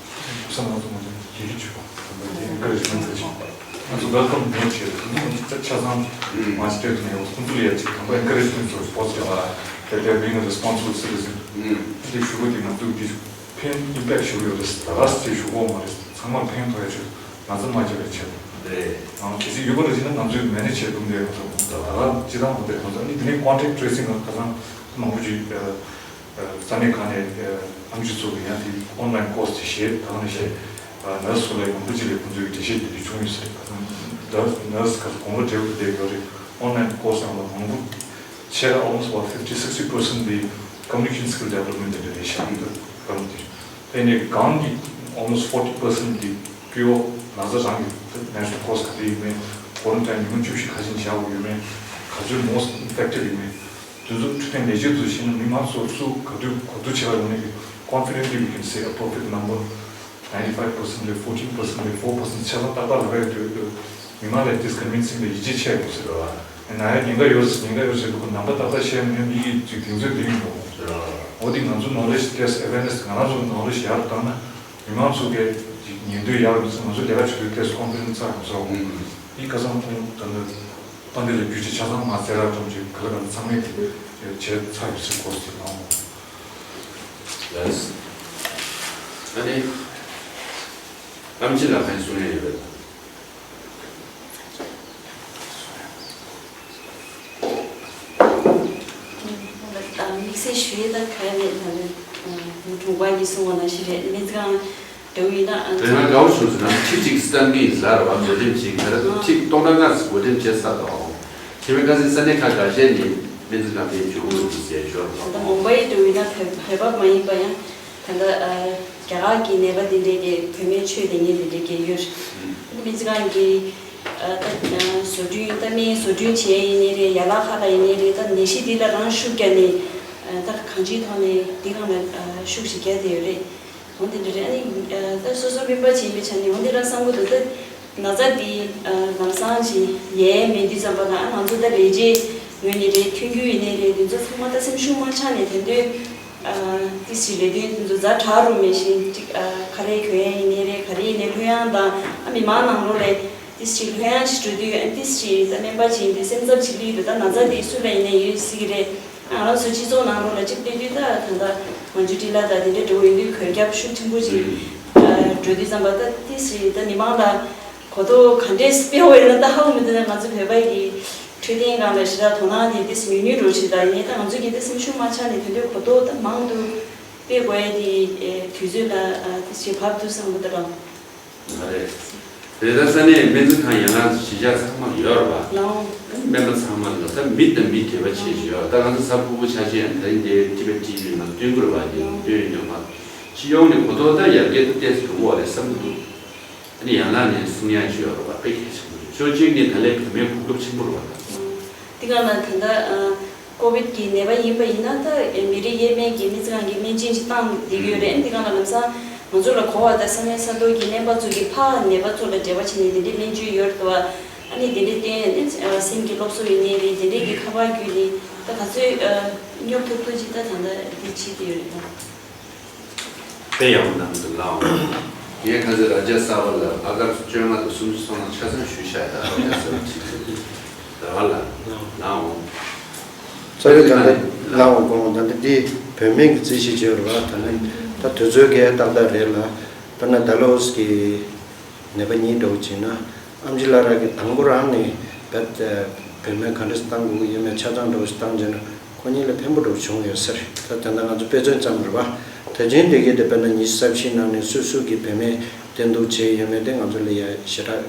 ཁོ་ས་ང་ཚོ་ང་ཚོ་ཡི་གེ་བྱུས་པ་དང་པོ་དེ་ཨེན་ཀ་རེ་ཇི་མེན་ཊི་ཟེར་བྱུང་། ང་ཚོ་ཝེལ་ཀམ་མེད་བྱས་ཁོང་ཚོ་ང་ཚོ་ཆ་ཆ་ཚང་མ་ཅིག་སྤྲད་ཐུབ་ན་ཡང་ཁོང་ཚོ་ལ་ཡ་ཅིག་དང་པོ་ཨེན་ཀ་རེ་ཇི་མེན་ཊི་ཚོ་པོ་སི་ཊིབ་ཨ་དེ་དེ་being a responsible citizen དེ་ཞུ་གོ་དེ་ང་ཚོ་དེ་ཕན་ཨིམ་པེག་ཊི་ཞུ་གི་ཡོད་རེད། ད་ག་སེ་ཞུ་གོ་མ་རེད། ཚང་མ་ཕན་ཐོགས་ཡ་ཆེད་ང་ཚོ་མ་བྱས་པའི་ཆེད་རེད། ང་གལ་སྲིད་ཡོད་པ་རེད་ཟེར་ན་ང་ཚོས་མེ་ནེ་ཇི་བྱས་ཐུབ་འདུག་ང་ཚོ་ད་ག་སྤྱི་བཏང་མ་རེད། ང་ཚོ་ཨ་ནི་དེ་ནས་ཀོན་ཊེག་ཊི་ཊེ་སིང་ང་ཁ་སང་མང་པོ་ཅིག་ས་གནས་ཁག་ནས་ཨེམ་ཆི་ཚོ་གི་ཡང་དེ་ཨོན་ལན་ཀོར་སི་དེ་བཤད་ད་ག་ནས་བཤད། ནར་སི་ཚོ་ལ་མང་པོ་ཅིག་ལ་ཁོང་ཚོས་འགྲེལ་བཤད་དེ་འདྲ་བྱུང་ཡོད་ས་རེད། ནར་སི་ཁ་ཁོང་ལ་འབྲེལ་བ་དེ་ཡོད་རེད། ཨོན་ལན་ཀོར་སི་ཡང་ལ་མང་པོ་བཤད་ལ་almost about fifty sixty percent དེ་communication skill development དེ་འདྲ་རེད་ཤག་ཡོད་ད་ག་རུ་དེ། དེ་ནས་གང་གི་almost forty percent དེ་པི་ཨོ་ནར་སི་རང་གི་ནེ་ཤ་ནལ་ཀོར་སི་ག་དེ་ཡིན་མིན་ཀོ་རན་ཊིན་ཉིན་མོ་བཅུ་བཞི་ག་ཚོད་བཞག་དགོས་ཡོད་མེད་ག་ཚོད་most effective ཡིན་མེད། དེ་ཚོ་འཕྲོད་བསྟེན་ལས་བྱེད་ཚོས་ཤེས་ན་མི་མང་ཚོ་སུ་ག་དུས་ག་དུས་བྱེད་ལ་ཡོང་ནས་ཀྱི་confidently we can say a perfect number ninety five percent ལས་fourteen percent ལས་four percent ཆ་ཚང་ཏག་ཏག་ལབ་ཡ་དུས་མི་མང་ལ་this convincing ལ་ཡིད་ཆེས་ཆེ་དགོས་ཟེར་བ། ན་ཡ་ཉེན་ཁ་ཡོད་ཟེར་ཉེན་ཁ་ཡོད་ཟེར་དུས་ནམ་བར་ཏག་ཏག་བཤད་མི་ཡོང་། ཡི་གེ་ཅིག་གདེང་ཚོད་ལྡན་ཡོང་དགོས། འོ་དེ་ང་ཚོ་knowledge test awareness ང་རང་ཚོ་knowledge ཡར་བཏང་ན་མི་མང་ཚོ་གས་ཉན་འདོད་ཡར་མི་ཚོ་ང་ཚོ་ལས་ཀ་བྱེད་དུས་ཏེས་ཀོན་ཕི་ཌེན་སི་ཚ་ཡོང་ས་འོང་། འདི་ཁ་སང་ཁོང་ད་ལྟ་ཏང་འདི་ལ་རྒྱུ་ཆ་ཆ་ཚང་མ་ཟེར་ར་ཙམ་ཅིག་ག་ལ་ག་ལ་ཚང་མས་དེ་བྱས་ཚར་ཡོད་ཟེར་གོ་ཟེར་གནང་འོང་། ལགས། ཨ་ནི། ཨམ་ཆི་ལགས་གང་གསུང་ཡ་ཡོད་པས། དམིགས་བསལ་ཞུ་ཡས་ད་ག་ཡ་མེད་ལ་རེད། ངའི་དྲུང་པ་གིས་གསུངས་པ་ནང་བཞིན་རེད། སྨན་རྩིས་ཁང་འགྲོ་ཡིན་ན། དེ་སྔ་དགའ་བོ་བྱུང་ཟེར་ན་ཁྲི་གཅིག་བསམ་གྱི་ཡིན་ཟེར་བ། བགོ་འགྲེམས་བྱེད་ཀྱི་ད་ལྟ་ཁྲི་སྟོང་ཕྲག་ལྔ་ཙམ་བགོ་འགྲེམས་བྱས་ཚར་འདུག་དེ་བས་ཁ་སང་ས་གནས་ཁག་འགའ་ཤས་ནས་སྨན་རྩིས་ཁང་ཕེབས་བྱུང་འདུག་ཟེར་ཞོར། ད་ལྟ་མུམ་བྷའི་འགྲོ་ཡིན་ན་བོད་བོད་པ་མ་ཡིན་པ་ཡང་། ད་ལྟ་ཨ་རྒྱ་གར་གྱི་ནད་པ་འདི་འདྲའི་གི་བོད་སྨན་བཅོས་ལེན་མཁན་འདི་འདྲའི་གི་ཡོད། ཨ་ནི་སྨན་རྩིས་ཁང་གི་ཨ་ད་ཨ་བཟོ་སྐྲུན། ད་སྨན་བཟོ་སྐྲུན་བྱས་ཡིན་ནའི་རེད། ཡན་ལག་ཁག་ལ་ཡིན་ནའི་རེད། ད་ནད་གཞི་འདི་ལ་རང་ཤུགས་བརྒྱབ་ནས་ཨ་ད་གང་ཅིའི་ཐོག་ནས་འདི་སྒང་ལ་ཨ་ཤུགས་ཤིག་རྒྱག་བསྡད་ཡོད་རེད། འོ་དེ་འདྲ་རེད། ཨ་ནི་ཨ་ད་སོ་སོ་སྨན་པ་བྱས་པའི་ཆ་ནས་འོ་འདི་འདྲ་བསམ་གྱི་འདུག་ད་ན་ཚ་འདི་ཨ་ལམ་སང་ཅིག་ཡལ་མེད་དུས་ཙམ་པ་ལ། ཨ་ང་ཚོ་ད་ལས་བྱེད་ངོས་ནས་རེད། མཐུན་འགྱུར་ཡིན་ནའི་རེད། འདི་ཚོ་ཚང་མ་ད་སེམས་ཤུགས་མ་ཆག་ནས་དེ་འདོད། ཨ་ཏི་སི་ལས་དོན་དེ་ཚོ་ཛ་དྲག་རུ་མེད་བཞིན་ཅིག་ཨ་ག་རེ་གྱོན་ཡ་ཡིན་ནའི་རེད། ག་རེ་ཡིན་ནའི་ལྷོད་ཡངས་དང་། ཨ་མི་མང་ནང་ལོགས་ལ་ཏི་སི་ལྷོད་ཡངས་ཤིག་འགྲོ་དུས། ཨ་ཏི་སི་ད་སྨན་པ་བྱས་ཏེ་སེམས་འཚབ་བྱེད་ཀྱི་ཡོད་དུས། ད་ན་ཚ་དེ་སུ་ལ་ཡིན་ནའི་ཡོད་སྲིད་ཀྱི་རེད། ཨ་ང་རང་ཚོ་སྤྱི་ཚོགས་ནང་ལོགས་ལ་ཅིག་སླེབས་དུས། ད་ད་ལྟ་མ་འཇུ་ཊི་ལ་དང་དེ་འདྲ་འགྲོ་ཡོང་དུས་གོད་ཁྱབ་ཤུགས་ཆེན་པོ་ཅིག་ཨ་འགྲོ་དུས་ཙམ་པ། ད་ཏི་སི་ད་མི་མང་ལ་གོ་རྟོགས་ག་འདྲས་སྤེལ་བ་ཡིན་ན་ད་ཧ་གོ་མི་འདུག་ན། ང་ཚོ་བོད་པ་གི་འཕྲོད་བསྟེན་སྒང་ལ་ཞེ་དྲག་དོ་སྣང་དེ་ཏོག་ཙམ་ཉུང་ཉུང་འགྲོ་ཞིག་དང་། ཡིན་ནའི་ད་ང་ཚོ་གི་ཏོག་ཙམ་སེམས་ཤུགས་མ་ཆག་ནས་དེ་འདྲའི་གོ་རྟོགས་ད་མང་དུ་སྤེལ་དགོས་ཡ་དེ་ཨེ་དུས་ཚོད་ལ་ཨ་ཏོག་ཙམ་བབས་འདུག་བསམ་གི་འདུག་ར། ཨ་རེད། དེ་ལྟར་ས་གནས་སྨན་རྩིས་ཁང་ཡན་ལག་གཞིས་ཆགས་ཚང་མར་ཡོད་རེད་པ། ལའོ། སྨན་པ་ཚང་མ་ལ་ད་མི་དང་མི་འབྲེལ་བ་བྱེད་བཞིན་ཡོད། ད་ང་ཚོ་གཟའ་ཕུར་བུ་ཆ་ཅན་ད་རིང་འདིར་ཊི་བེཊ་ཊི་ཝི་ནང་སྟོན་གྱི་རེད་པ། ཡིན་སྟོན་ཡོད་མ། སྤྱི་ཡོངས་ནས་གོ་རྟོགས་ད་ཡར་རྒྱས་ཏོག་ཙམ་ཡོང་གི་རེད་བསམ་གྱི་འདུག་ཨ་ནི་ཡན་ལག་ནས་གསུང་ཡག་ཅིག་ཡོད་རེད་པ། དཔེ་གལ་ཆེན་པོ་རེད། ཕྱོགས་གཅིག་ནས་ད་ལན་བོད་སྨན་གོ་སྐབས་ཆེན་པོ་རེད་པ་ད། འདི་ག་ལ་ད་ལྟ་ཨ་ཀོ་བིད་ཀྱི་ནད་པ་ཡིན་པ་ཡིན་ན། ད་མི་རིགས་དབྱེ་མེད་ཀྱི་སྨན་རྩིས་ཁང་གི་སྨན་སྦྱིན་ཞིག་བཏང་བསྡད་ཀྱི་ཡོད་རེད། འདི་ག་ལ་ལམ་སང་ང་ཚོ་ལ་གོ་བ་ད་ས་གནས་ས་ཐོག་གི་སྨན་པ་ཚོ་གིས་ཕར་ནད་པ་ཚོ་ལ་འབྲེལ་བ་བྱས་ནས་དེ་འདྲའི་སྨན་བཅོས་ཡོད་རེད་པ། ཨ་ནི་དེ་འདྲའི་བརྟེན་ནས་སེམས་ཀྱི་སློབ་གསོ་ཡིན་ནའི་རེད། དེ་འདྲའི་གི་ཁ་པར་བརྒྱུད་ནས་ད་ག་ཚོད་ཨ་སྙོབ་ཐུབ་ཐུབ་ཅིག་ད་ད་ལྟ་འདི་བྱེད་ཀྱི་ཡོད་རེད་པ། དཔེ་ཡག་པོ་གནང་འདུག་ལགས་འོང་། ངས་ཁ་སང་རཱ་ཇ་སཱ་བ་ལ་ཨ་ཀར་བཅོ་ལྔ་དང་སུམ་ཅུ་སོ་ལྔ་ཆ་ཚང་ཞུས་བཞག་ཡོད། ད་རཱ་ཇ་སཱ་བ་ཁྲིད་དུས་རེད་པ་ལགས། ལགས་འོང་། ཚ་བའི་ད་ལྟ་ལགས་འོང་དགོངས། ད་ལྟ་འདི་བོད་སྨན་གྱི་རྩིས་གཞི་བྱས་པ་རེད་པ། ད་ནི་ད་དུས་ཚོད་འགའི་ཏག་ཏག་རེད་ལ། དཔེར་ན་ཌལ་ཧོ་སི་གི་ནད་པ་གཉིས་འདྲ་བོ་བྱས་ན། ཨམ་ཆི་ལགས་རང་གིས་དང་པོ་རང་ནས་བོད་བོད་སྨན་ག་འདྲ་བཏང་དགོས་ཀྱི་ཡོད་མེད་ཆ་ཚང་འདྲ་བོ་ཞིག་བཏང་བྱས་ན། ཁོ་གཉིས་ལ་ཕན་པོ་འདྲ་བོ་བྱུང་ཡོད་ས་རེད། ད་ད་ལྟ་ང་ཚོ་དཔེ་མཚོན་ཙམ་རེད་པ། དེ་བཞིན་དེ་གའི་དེ་དཔེར་ན་ཉི་ཤུ་རྩ་བཞིའི་ནང་ནས་སུ་སུ་གིས་བོད་སྨན་བསྟེན་གཏུག་བྱས་ཡོད་མེད་དེ་ང་ཚོ་ལ་ཡ་ཞེ་དྲག་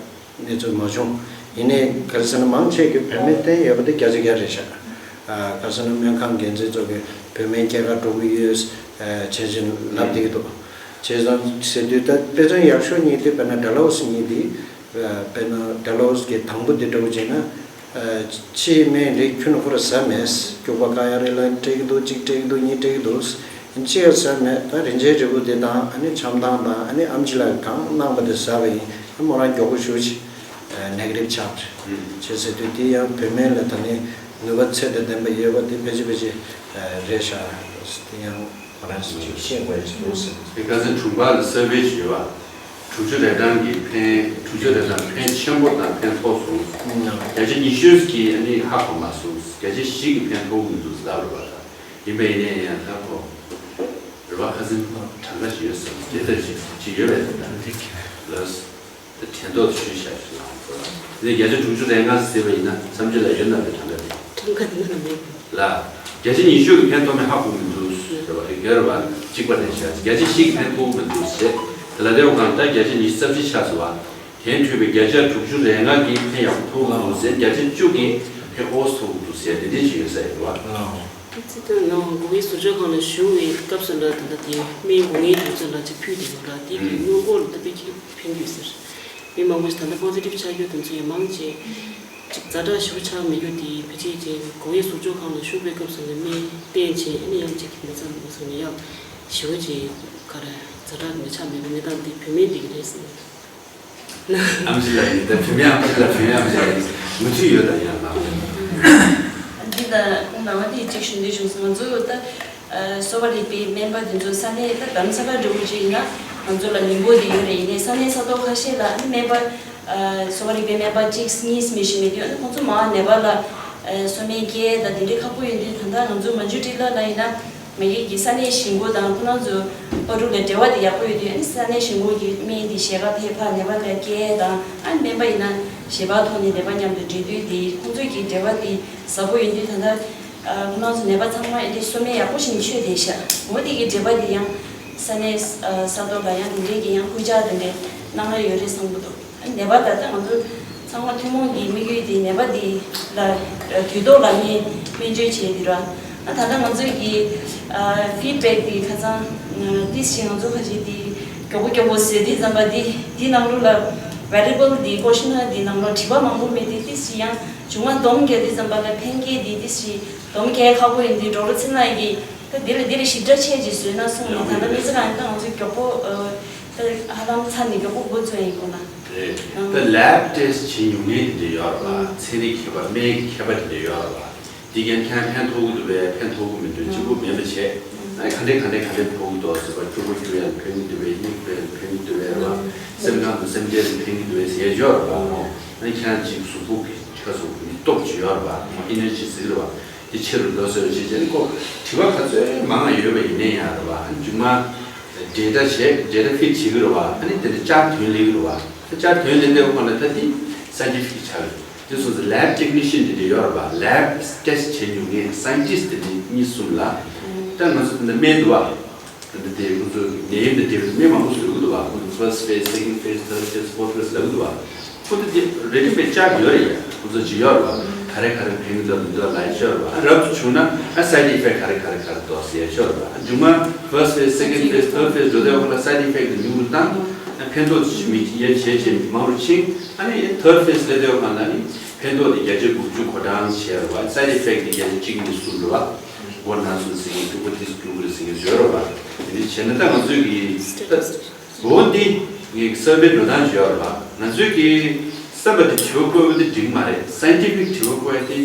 གནས་ཚུལ་མ་བྱུང་། ཡིན་ནའི་ག་རེ་ཟེར་ན་མང་ཆེ་གིས་བོད་སྨན་བསྟེན་ཡོད་པ་དེ་བརྒྱ་ཆ་བརྒྱ་རེད་ཤག་ཨ་ག་རེ་ཟེར་ན་སྨན་ཁང་འགན་འཛིན་ཚོ་གིས་བོད་སྨན་སྐྱེལ་གར་འགྲོ་གི་ཡོད་ཨ་བྱས་བྱས་ལབ་བསྡད་ཀྱི་འདུག་བྱས་ཙང་ཟེར་དུས་ད་དཔེ་མཚོན་ཡག་ཤོས་གཉིས་དེ་དཔེར་ན་ཌལ་ཧོ་སི་གཉིས་དེ། དཔེར་ན་ཌལ་ཧོ་སི་གི་དང་པོ་འདི་འདྲ་བོ་བྱས་ན། ཕྱིའི་སྨན་རིགས་ཁྱོན་ནས་ཁོ་རང་ཟ་མེད། སྐྱུག་པ་བཀག་ཡ་རེད་ལ་སྤྲད་ཀྱི་འདུག་གཅིག་སྤྲད་ཀྱི་འདུག་གཉིས་སྤྲད་ཀྱི་འདུག་གཅིག་ཡང་ཟ་མེད། ད་རིན་ཆེན་རིལ་བུ་འདི་དང་ཨ་ནི་ཆམ་ཐང་དང་ཨ་ནི་ཨམ་ཆི་ལགས་གང་གནང་པ་དེ་ཟ་བ་ཡིན། ཨ་མོ་རང་མགྱོགས་པོ་ཞེ་ཅིག་ནེ་གེ་ཊིབ་ཆགས་བྱས་ཟེར་དུས། དེ་ཡང་བོད་སྨན་ལ་ད་ནི་ནུས་པ་ཚད་དང་ལྡན་པ་ཡོད་པ་དེ་ཕལ་ཆེར་ཕལ་ཆེར་རེད་ཤག་དེ་ཡང་། ང་རང་ཚོ་ཅིག་ཤེས་དགོས་ཡ་ཅིག་འདུག་ཟེར། དེ་ཁ་སང་དྲུང་འཕར་ལ་སར་ཝེ་ཞིག་ཡོད་པ། དྲུག་ཅུ་རེ་གྲངས་ཀྱི་ཕན། དྲུག་ཅུ་རེ་གྲངས་ཕན་ཆེན་པོ་དང་ཕན་ཐོགས་སོང་། ཨང་། བརྒྱ་ཆ་ཉི་ཤུ་གིས་ཨ་ནི་ཧ་གོ་མ་སོང་། བརྒྱ་ཆ་བཞི་གིས་ཕན་ཐོགས་མི་འདུག་ལབ་རེད་པ། ད་ཡིན་པ་ཡིན་ནའི་ཡང་ད་ཁོ་རེད་པ། ཁ་སང་གྲངས་ཀ་ཞིག་ཡོད་ཟེར། དེ་ལྟར་ཞིག་ཅིག་ཡོད་པས་ད། ལགས། དྲན་ཐོག་ཞུས་བཞག་ཞུ་ལ་ཁོ་རང་། དེ་བརྒྱ་ཆ་དྲུག་ཅུ་རེ་ལྔ་ཟེར་བ་ཡིན་ན་བསམ་སྤྱོད་ལ་ཡོད་ན་དེ་གྲངས་ཀ་དེ། གྲངས་ཀ་དེ་ན་མེད། ལ། བརྒྱ་ཆ་ཉི་ཤུ་གི་ཕན་ཐོགས་མེད་ཧ་གོ་མི་འདུག་ཟེར་བ་ཡོད་རེད་པ། གཅིག་པ་རེད་ཤག་བརྒྱ་ཆ་བཞི་གི་ཕན་ཐོགས་མི་འདུག་ཟེར། དེ་ལ་དེ་འོང་གང་ད་བརྒྱ་ཆ་ཉི་ཤུ་རྩ་བཞི་ཆགས་སོང་བ། དེ་འཕྲོས་པའི་བརྒྱ་ཆ་དྲུག་ཅུ་རེ་ལྔ་གི་ཕན་ཡག་པོ་ཐོགས་མི་འདུག་ཟེར། བརྒྱ་ཆ་བཅུ་གི་ཕན་ཨོ་ཙམ་ཐོགས་འདུག་ཟེར། དེ་འདྲ་ཞིག་ཡོད་ས་ཡོད་རེད་པ། ལ། ཚིག་དོན་ནང་སྒོ་དབྱེ་ཟུར་བཅོས་ཁང་ལ་ཞུགས་པའི་སྐབས་སུ་ལ་ད་ལྟ་དེ་སྨན་སྒོ་ལྔའི་དུས་ཚོད་ལ་ཅིག་ཕུལ་བསྡད་ཡོད་ལ། དེ་གི་སྔོན་འགོག་ལ་ད་དཔེ་ཁྱད་ཕན་གྱི་ཡོད་ཟེར། མི་མང་པོ་ཞིག་ད་ལྟ་པོ་ཟི་ཊིབ་ཆགས་རྒྱུ་དེ་ཚོ་ཡང་མང་ཆེ་ཅིག་ཛ་དྲག་ཞེ་པོ་ཆགས་མེད་རྒྱུ་དེ་ཕལ་ཆེར་ཅིག་སྒོ་དབྱེ་ཟུར་བཅོས་ཁང་ལ་ཞུགས་པའི་སྐབས་སུ་ལ་སྨན་བསྟེན་བྱས། ཨ་ནི་ཡང་ཅིག་མི་ཚང་མ་སོང་ནས་ཡང་ཞེ་པོ་ཅིག་ག་རེ་ཛ་དྲག་མི་ཆགས་མེད་པའི་གནས་སྟངས་དེ་བོད་སྨན་དེ་གི་རེད་ཟེར། ཨམ་ཆི་ལགས་ཡིན། ད་བུད་མེད་ཨམ་ཆི་ལགས། བུད་མེད་ཨམ་ཆི་ལགས་ཡིན། མུ་མཐུད་ཡོད་དང་ཡང་ལགས། འདི་ད་ཁོང་ནང་པ་དེ་གཅིག་ཞུ་འདོད་བྱུང་སོང་། ང་ཚོ་ད་ཨ་གསོ་བ་རིག་པའི་སྨན་པ་དེ་ཚོ་ས་གནས་ད་རྡ་རམ་ས་ལ་འདྲ་བོ་ཅིག་ཡིན་ན་ང་ཚོ་ལ་མི་འབོར་དེ་ཡོད་རེད། ཡིན་ནའི་ས་གནས་ས་ཐོག་ཁ་ཤས་ལ་ཨ་ནི་སྨན་པ་ཨ་གསོ་བ་རིག་པའི་སྨན་པ་གཅིག་གཉིས་མི་ཞིག་མེད་དུས། ཨ་ནི་ཁོང་ཚོ་མར་ནད་པ་ལ་ཨ་གསོ་སྨན་སྐྱེལ་ད་དེ་འདྲའི་ཁག་པོ་ཡིན་དུས། ད་ལྟ་ང་ཚོ་མ་འཇུ་ཊི་ལ་ལ་ཡིན་ན། མ་གི་གི་ས་གནས་གཞིས་འགོ་དང་ཁོ་རང་ཚོ་པ་ཀྲུ་ལ་འབྲེལ་བ་དེ་ཡག་པོ། ཡོད་དུས་ཨ་ནི་ས་གནས་གཞུང་གི་སྨན་དེ་ཞལ་ཁ་ཕེབས་ཕར་ནད་པ་ལ་སྐྱེལ་དང་ཨ་ནི་སྨན་པ་ཡིན་ན་ཞལ་པར་ཐོག་ནས་ནད་པ་མཉམ་དུ་འབྲེལ་མཐུད་དེ་ཁོང་ཚོས་ཀྱི་འབྲེལ་བ་དེ་ཟབ་པོ་ཡིན་དུས་ད་ལྟ་ཁོང་རྣམ་ཚོ་ནད་པ་ཚང་མ་ཨེ་འདྲའི་གསོ་སྨན་ཡག་པོ་ཞིག་མཆོད་བསྡད་ཤག་འོ་དེ་གི་འབྲེལ་བ་དེ་ཡང་ས་གནས་ས་ཐོག་ལ་ཡང་དེ་འདྲའི་གི་ཡང་སྐུལ་ལྕག་དེ་འདྲའི་གནང་ཡ་ཡོད་རེད་བསམ་གི་འདུག་ནད་པ་ད་ལྟ་ང་ཚོ་ཚང་མ་ཐུན་མོང་གི་དམིགས་ཡུལ་དེ་ནད་པ་དེ་ལ་དུས་ཐོག་ལ་སྨན་སྨན་བཅོས་བྱས་དེ་ར། ཨ་ད་ལྟ་ང་ཚོས་ཀྱི་ཕིཌ་བེག་དེ་ཁ་སང་ཏིས་ཞིག་ང་ཚོ་ཁ་ཤས་དེ་མགྱོགས་པོ་མགྱོགས་པོ་ཟེར་དུས་ཙམ་པ་དེ་དེ་ནང་ལོགས་ལ་ཝེ་རི་བལ་དེ་ཀོ་ཤི་ནར་དེ་ནང་ལོགས་དྲི་བ་མང་པོ་མེད་དེ་ཏིས་ཞིག་ཡང་བྱུང་བ་སྡོམ་རྒྱག་དུས་ཙམ་པ་ལ་ཕན་སྐྱེད་དེ་ཏིས་ཞིག་སྡོམ་རྒྱག་ཁག་པོ་ཡིན་དུས་འགྲོ་རུ་ཚིག་ན་ཡི་གི་ད་དེ་ལ་དེ་ལ་ཞིབ་ཕྲ་བྱས་ཀྱི་བཟོས་ན་གསུངས་ནས་ད་ལྟ་མི་ཚེ་རང་ཡིན་ད་ང་ཚོས་མགྱོགས་པོ་ད་ཧ་ལམ་ཚར་ནས་མགྱོགས་པོ་འགོ་ཚུགས་ཡིན་དགོངས་ན། རེད། ད་ལེབ་ཊེ་སི་ཊི་བྱེད་མྱོང་མཁན་དེ་འདྲ་ཡོད་རེད་པ། ཚན་རིག་མཁས་པ་སྨན་གྱི་མཁས་པ་དེ་འདྲ་ཡོད་རེད་པ། འདི་གན་ཁྱེད་ཕན་ཐོགས་ཀྱི་འདུག་པས་ཕན་ཐོགས་ཀྱི་མི་འདུག་གཅིག་པུ་མེད་པ་བྱས། ཨ་ག་འདྲས་ག་འདྲས་ག་འདྲས་ཕོག་གི་འདུག་ཟེར་བ་སྤྲོ་པོ་རྒྱུ་ཡང་ཕན་གྱི་འདུག་པས་སྙིང་པོ་ཡང་ཕན་གྱི་འདུག་པས་རེད་པ། སེམས་ཁམས་དང་སེམས་ཁྲལ་ཡང་ཕན་གྱི་འདུག་པས་ཟེར་ཡ་ཡོད་རེད་པ། ཨ་ཁྱེད་རང་གཅིག་གཟུགས་པོ་གི་ཁ་སོགས་ཀྱི་སྟོབས་ཅིག་ཡོད་རེད་པ། ཨེ་ནར་ཇི་ཟེར་གི་རེད་པ། དེ་ཆེ་རུ་འགྲོ་ཟེར་བ་ཞིག་བྱས་ནས་ཁོ་དྲི་བ་ག་ཚོད་མང་ང་ཡོད་པ་ཡིན་ནའི་ཡང་རེད་པ། ཨ་མཇུག་མ་ཌེ་ཊ་བྱས་ཌེ་ཊ་ཕིཌ་བྱེད་ཀྱི་རེད་པ། ཨ་ནི་དེ་འདྲ་བསྐྱར་ཐོན་སླེབས་ཀྱི་རེད་པ། བསྐྱར་ཐོན་སླེབས་དུས་ཁོ་ན་ད་དེ་སའེན་ཊི་ཕིག་ཆགས་ཀྱི་རེད། དེ་སོང་ཙང་ལེབ་ཊེག་ནི་ཤན་དེ་འདྲ་ཡོད་རེད་པ། ལེབ་ཊེ་སི་ཊི་བྱེད་མྱོང་མཁན་སའེན་ཊི་སི་ཊི་དེ་འདྲ་གཉིས་གསུམ་ལ་ད་ང་ཚོ་དེ་འདྲ་སྨན་འདུག་པ། ད་ལྟ་དེ་ཁོ་ཚོ་ནད་ཡམས་དང་འབྲེལ་བའི་སྨན་མང་པོ་བཟོ་གི་འདུག་པ། ཁོ་ཚོ་ཕར་སི་ཊི་ཕེ་སི་སེ་ཀེན་ཌི་ཕེ་སི་ཐར་ཌི་ཕེ་སི་ཕོར་ཐ་ཕེ་སི་ལབ་གི་འདུག་པ། ཁོ་ཚོ་དེ་རེ་ཌི་མེཌ་ཆགས་ཡོད་རེད་ཡ། ཁོ་ཚོ་ཅི་ཡོད་རེད་པ། ག་རེ་ག་རེ་ཕན་གི་འདུག་མི་འདུག་ལབ་ཡ་ཅི་ཡོད་རེད་པ། ཨ་རབ་ཏུ་བྱུང་ན་ཨ་སའེ་ཌི་ཨི་ཕེག་ག་རེ་ག་རེ་ག་རེ་འདུག་ཟེར་ཡ་ཅི་ཡོད་རེད་པ། ཨ་མཇུག་མ་ཕར་སི་ཊི་ཕེ་སི་སེ་ཀེན་ཌི་ཕེ་སི་ཐར་ཌི་ཕེ་སི་འགྲོ་དུས་ཁོ་ལ་སའེ་ཌི་ཨི་ཕེག་དེ་ཉུང་རུ་བཏང་། ཨ་ཕན་ཐོགས་ཅིག་མི་ཡ་བྱས་བྱས་མང་རུ་ཕྱིན། ཨ་ནི་ཐར་ཌི་ཕེ་སི་སླེབས་དུས་ཁོ་ན་ནི་ཕན་ཐོགས་དེ་བརྒྱ་ཆ་དགུ་བཅུ་གོ་གྲངས་བྱས་རེད་པ། སའེ་ཌི་ཨི་ཕེག་དེ་བརྒྱ་ཆ་གཅིག་གཉིས་གསུམ་རེད་པ། མགོ་ན་སོང་ཟེར་གྱིན་སྐྱུག་པ་ཏིས་སྐྱུག་གི་རེད་ཟེར་གྱིན་བཟོས་རེད་པ། དེ་འདྲ་བྱས་ན་ད་ང་ཚོས་ཀྱི་ད་འོ་འདི་ངས་སར་ཝེ་འགྲོ་སྟངས་ཞིག་ཡོད་རེད་པ། ང་ཚོས་ཀྱི་བསམ་པ་དེ་དྲི་བ་བཀོད་པ་དེ་འགྲིག་མ་རེད། སའེན་ཊི་ཕིག་དྲི་བ་བཀོད་ཡ་དེ་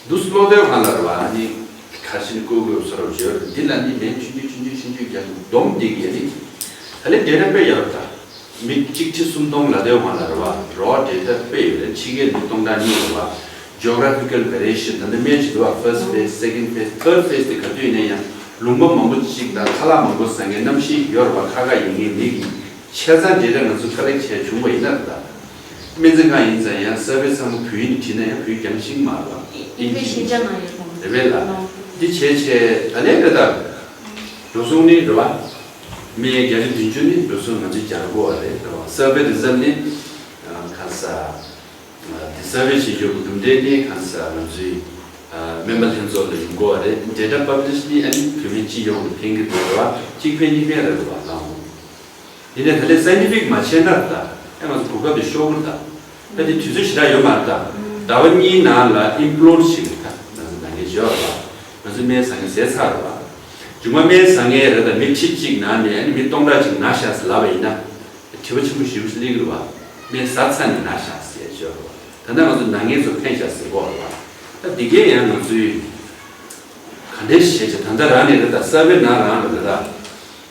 འདུག་ཀློག་དུས་སྒང་ལ་རེད་པ། ཨ་ནི་ག་རེ་བྱས་ནས་བཀོད་དགོས་བཟོ་འདྲ་ཞིག་ཡོད་རེད། འདི་ལ་ནི་ལན་ཆུང་ཆུང་ཆུང་ཆུང་ཆུང་ཆུང་རྒྱག་དུས་སྡོམ་འདི་གི་ཡ་ནི་ད་ལན་ཌེ་ཊ་དཔེ་ཡག་པོ་ད། མི་གཅིག་ཁྲི་སུམ་སྟོང་ལབ་དུས་སྒང་ལ་རེད་པ། རོ་ཌེ་ཊ་དཔེ་ཡོད་རེད། ཕྱི་རྒྱལ་མི་སྟོང་ཕྲག་གཉིས་རེད་པ། ཇོ་གྷ་ར་ཕི་ཀལ་ཝེ་རི་ཡེ་ཤན་ད་ལྟ་སྨན་བྱེད་དུས་པ། ཕར་སི་ཊི་ཕེ་སི་སེ་ཀེན་ཌི་ཕེ་སི་ཐར་ཌི་ཕེ་སི་དེ་ག་དུས་ཡིན་ན་ཡང་ལུང་པ་མང་པོ་ཅིག་དང་ཁ་ལག་མང་པོ་ཟ་མཁན་གནམ་གཤིས་ཡོད་རེད་པ། ཁ་ཁ་ཡིན་མཁན་མི་གི་ཆ་ཚང་ཌེ་ཊ་ང་ཚོ་ཀ་ལེག་བྱས་བྱུང་བ་ཡིན་ན་རེད་ད། སྨན་རྩིས་ཁང་ཡིན་ཙང་ཡང་སར་ཝེ་ཚང་མ་བོད་ཡིག་ནས་བྲིས་ན་ཡང་བོད་ཡིག་རྒྱང་ཤིང་མ་རེད་པ། ཨིན་ཇི་ཡིན་ཤིན་ཅང་ནང་ཡོད་པ་རེད་པས་ལ། འདི་བྱས་བྱས་ད་ལན་རེད་ད། འགྲོ་སོང་ནི་རེད་པ། སྨན་བརྒྱ་ཆ་བདུན་ཅུ་ནི་འགྲོ་སོང་ང་ཚོས་རྒྱག་དགོས་པ་རེད། ད་སར་ཝེ་རི་ཛལ་ནི་ག་ས་དེ་སར་ཝེ་བྱེད་རྒྱུ་གི་གྲུབ་འབྲས་ནི་ག་ས་ང་ཚོའི་སྨན་པ་ལྷན་ཚོགས་ལ་ཡོང་དགོས་པ་རེད། ཌེ་ཊ་པབ་ལི་ཤི་ནི་ཨ་ནི་བོད་སྨན་སྤྱི་ཡོངས་ལ་ཕན་གི་འདུག་རེད་པ། གཅིག་ཕན་གཉིས་ཕན་རེད་འདུག་པ་ལའང་། ཡིན་ནའི་ད་ལན་སའེན་ཊི་ཕིག་མ་བྱས་ན་ད་ཨེ་ང་ཚོ་གོ་སྐབས་དེ་ཤོར་གི་རེད་ད། ད་དེ་དུས་ཚོད་ཞེ་དྲག་ཡོད་མ་རེད་ད། ཟླ་བ་གཉིས་ནང་ལ་ཨིམ་པི་ལོ་ཌི་བྱེད་གི་རེད་ད། ང་ཚོ་ནང་ངས་བརྗོད་པ་ང་ཚོ་སྨན་ཟ་མཁན་ཟས་ཚར་རེད་པ། མཇུག་མ་སྨན་ཟ་མཁན་རེད་ད། མི་ཁྲི་གཅིག་ནང་ནས་ཨ་ནི་མི་སྟོང་ཕྲག་གཅིག་ན་ཤག་ཟེར་ལབ་པ་ཡིན་ན། དྲི་བ་ཆེན་པོ་ཞེ་པོ་ཞིག་སླེབས་ཀྱི་རེད་པ། སྨན་ཟ་ཚར་ནས་ན་ཤག་ཟེར་བརྗོད་རེད་པ། ད་ལྟ་ང་ཚོ་ནང་ངས་ཚོ་ཕན་ཤག་ཟེར་གོ་རེད་པ། ད་འདི་གས་ཡང་ང་ཚོས་ག་འདྲས་བྱས་བྱས་ད་ལྟ་རང་ནས་རེད་ད། སར་ཝེ་ནང་རང་ལ་རེད་ད།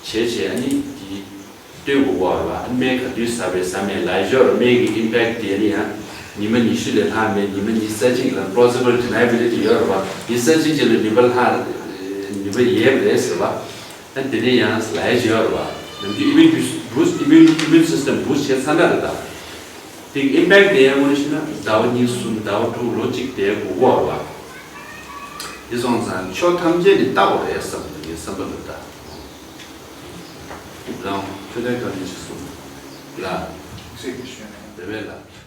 བྱས་བྱས་ཨ་ནི་དེ་སྟོན་དགོས་པ་རེད་པ། སྨན་ག་དུས་ཟ་བས་ཟ་མེད་ལབ་ཡོད་རེད། སྨན་གྱི་ཨིམ་པེག་དེ་ནི་ཡང་ཉི་མ་ཉི་ཤུ་ལས་ལྷག་མེད། ཉི་མ་ཉི་ཤུ་རྩ་གཅིག་ལ་པོ་ལོ་སི་བལ་ཌི་ནའི་བི་ལི་ཊི་ཡོད་རེད་པ། ཉི་ཤུ་རྩ་གཅིག་ཅིག་ལ་ནུས་པ་ལྷག་ནུས་པ་ཡལ་བ་རེད་ཟེར་བ། ཨ་དེ་ནས་ཡང་ལབ་ཡ་ཅིག་ཡོད་རེད་པ། ནམ་རྒྱུན་ཨི་མིའུན་བུ་སི་ཊི་ཨི་མིའུན་ཨི་མིའུན་སི་སི་ཊམ་བུ་སི་ཊི་བྱས་ཚར་ན་རེད་ད། དེ་གི་ཨིམ་པེག་དེ་ཡང་དངོས་གནས་བཤད་ན་ཟླ་བ་གཉིས་གསུམ་ཟླ་བ་དྲུག་ལོ་གཅིག་དེ་དགོས་ཀྱི་ཡོད་རེད་པ། དེ་སོང་ཙང་ཕྱོགས་ཐམས་ཅད་ནས་ལྟ་དགོས་རེད་བསམ་གྱི་འདུག་ངའི་བསམ་པ་ལ་ད། རང་ཆོས་དོན་བཀའ་བློན་ཆེ་གསུམ་ལ། ཚིག་གི་ཞུས་ནས་རེད་པས་ལ།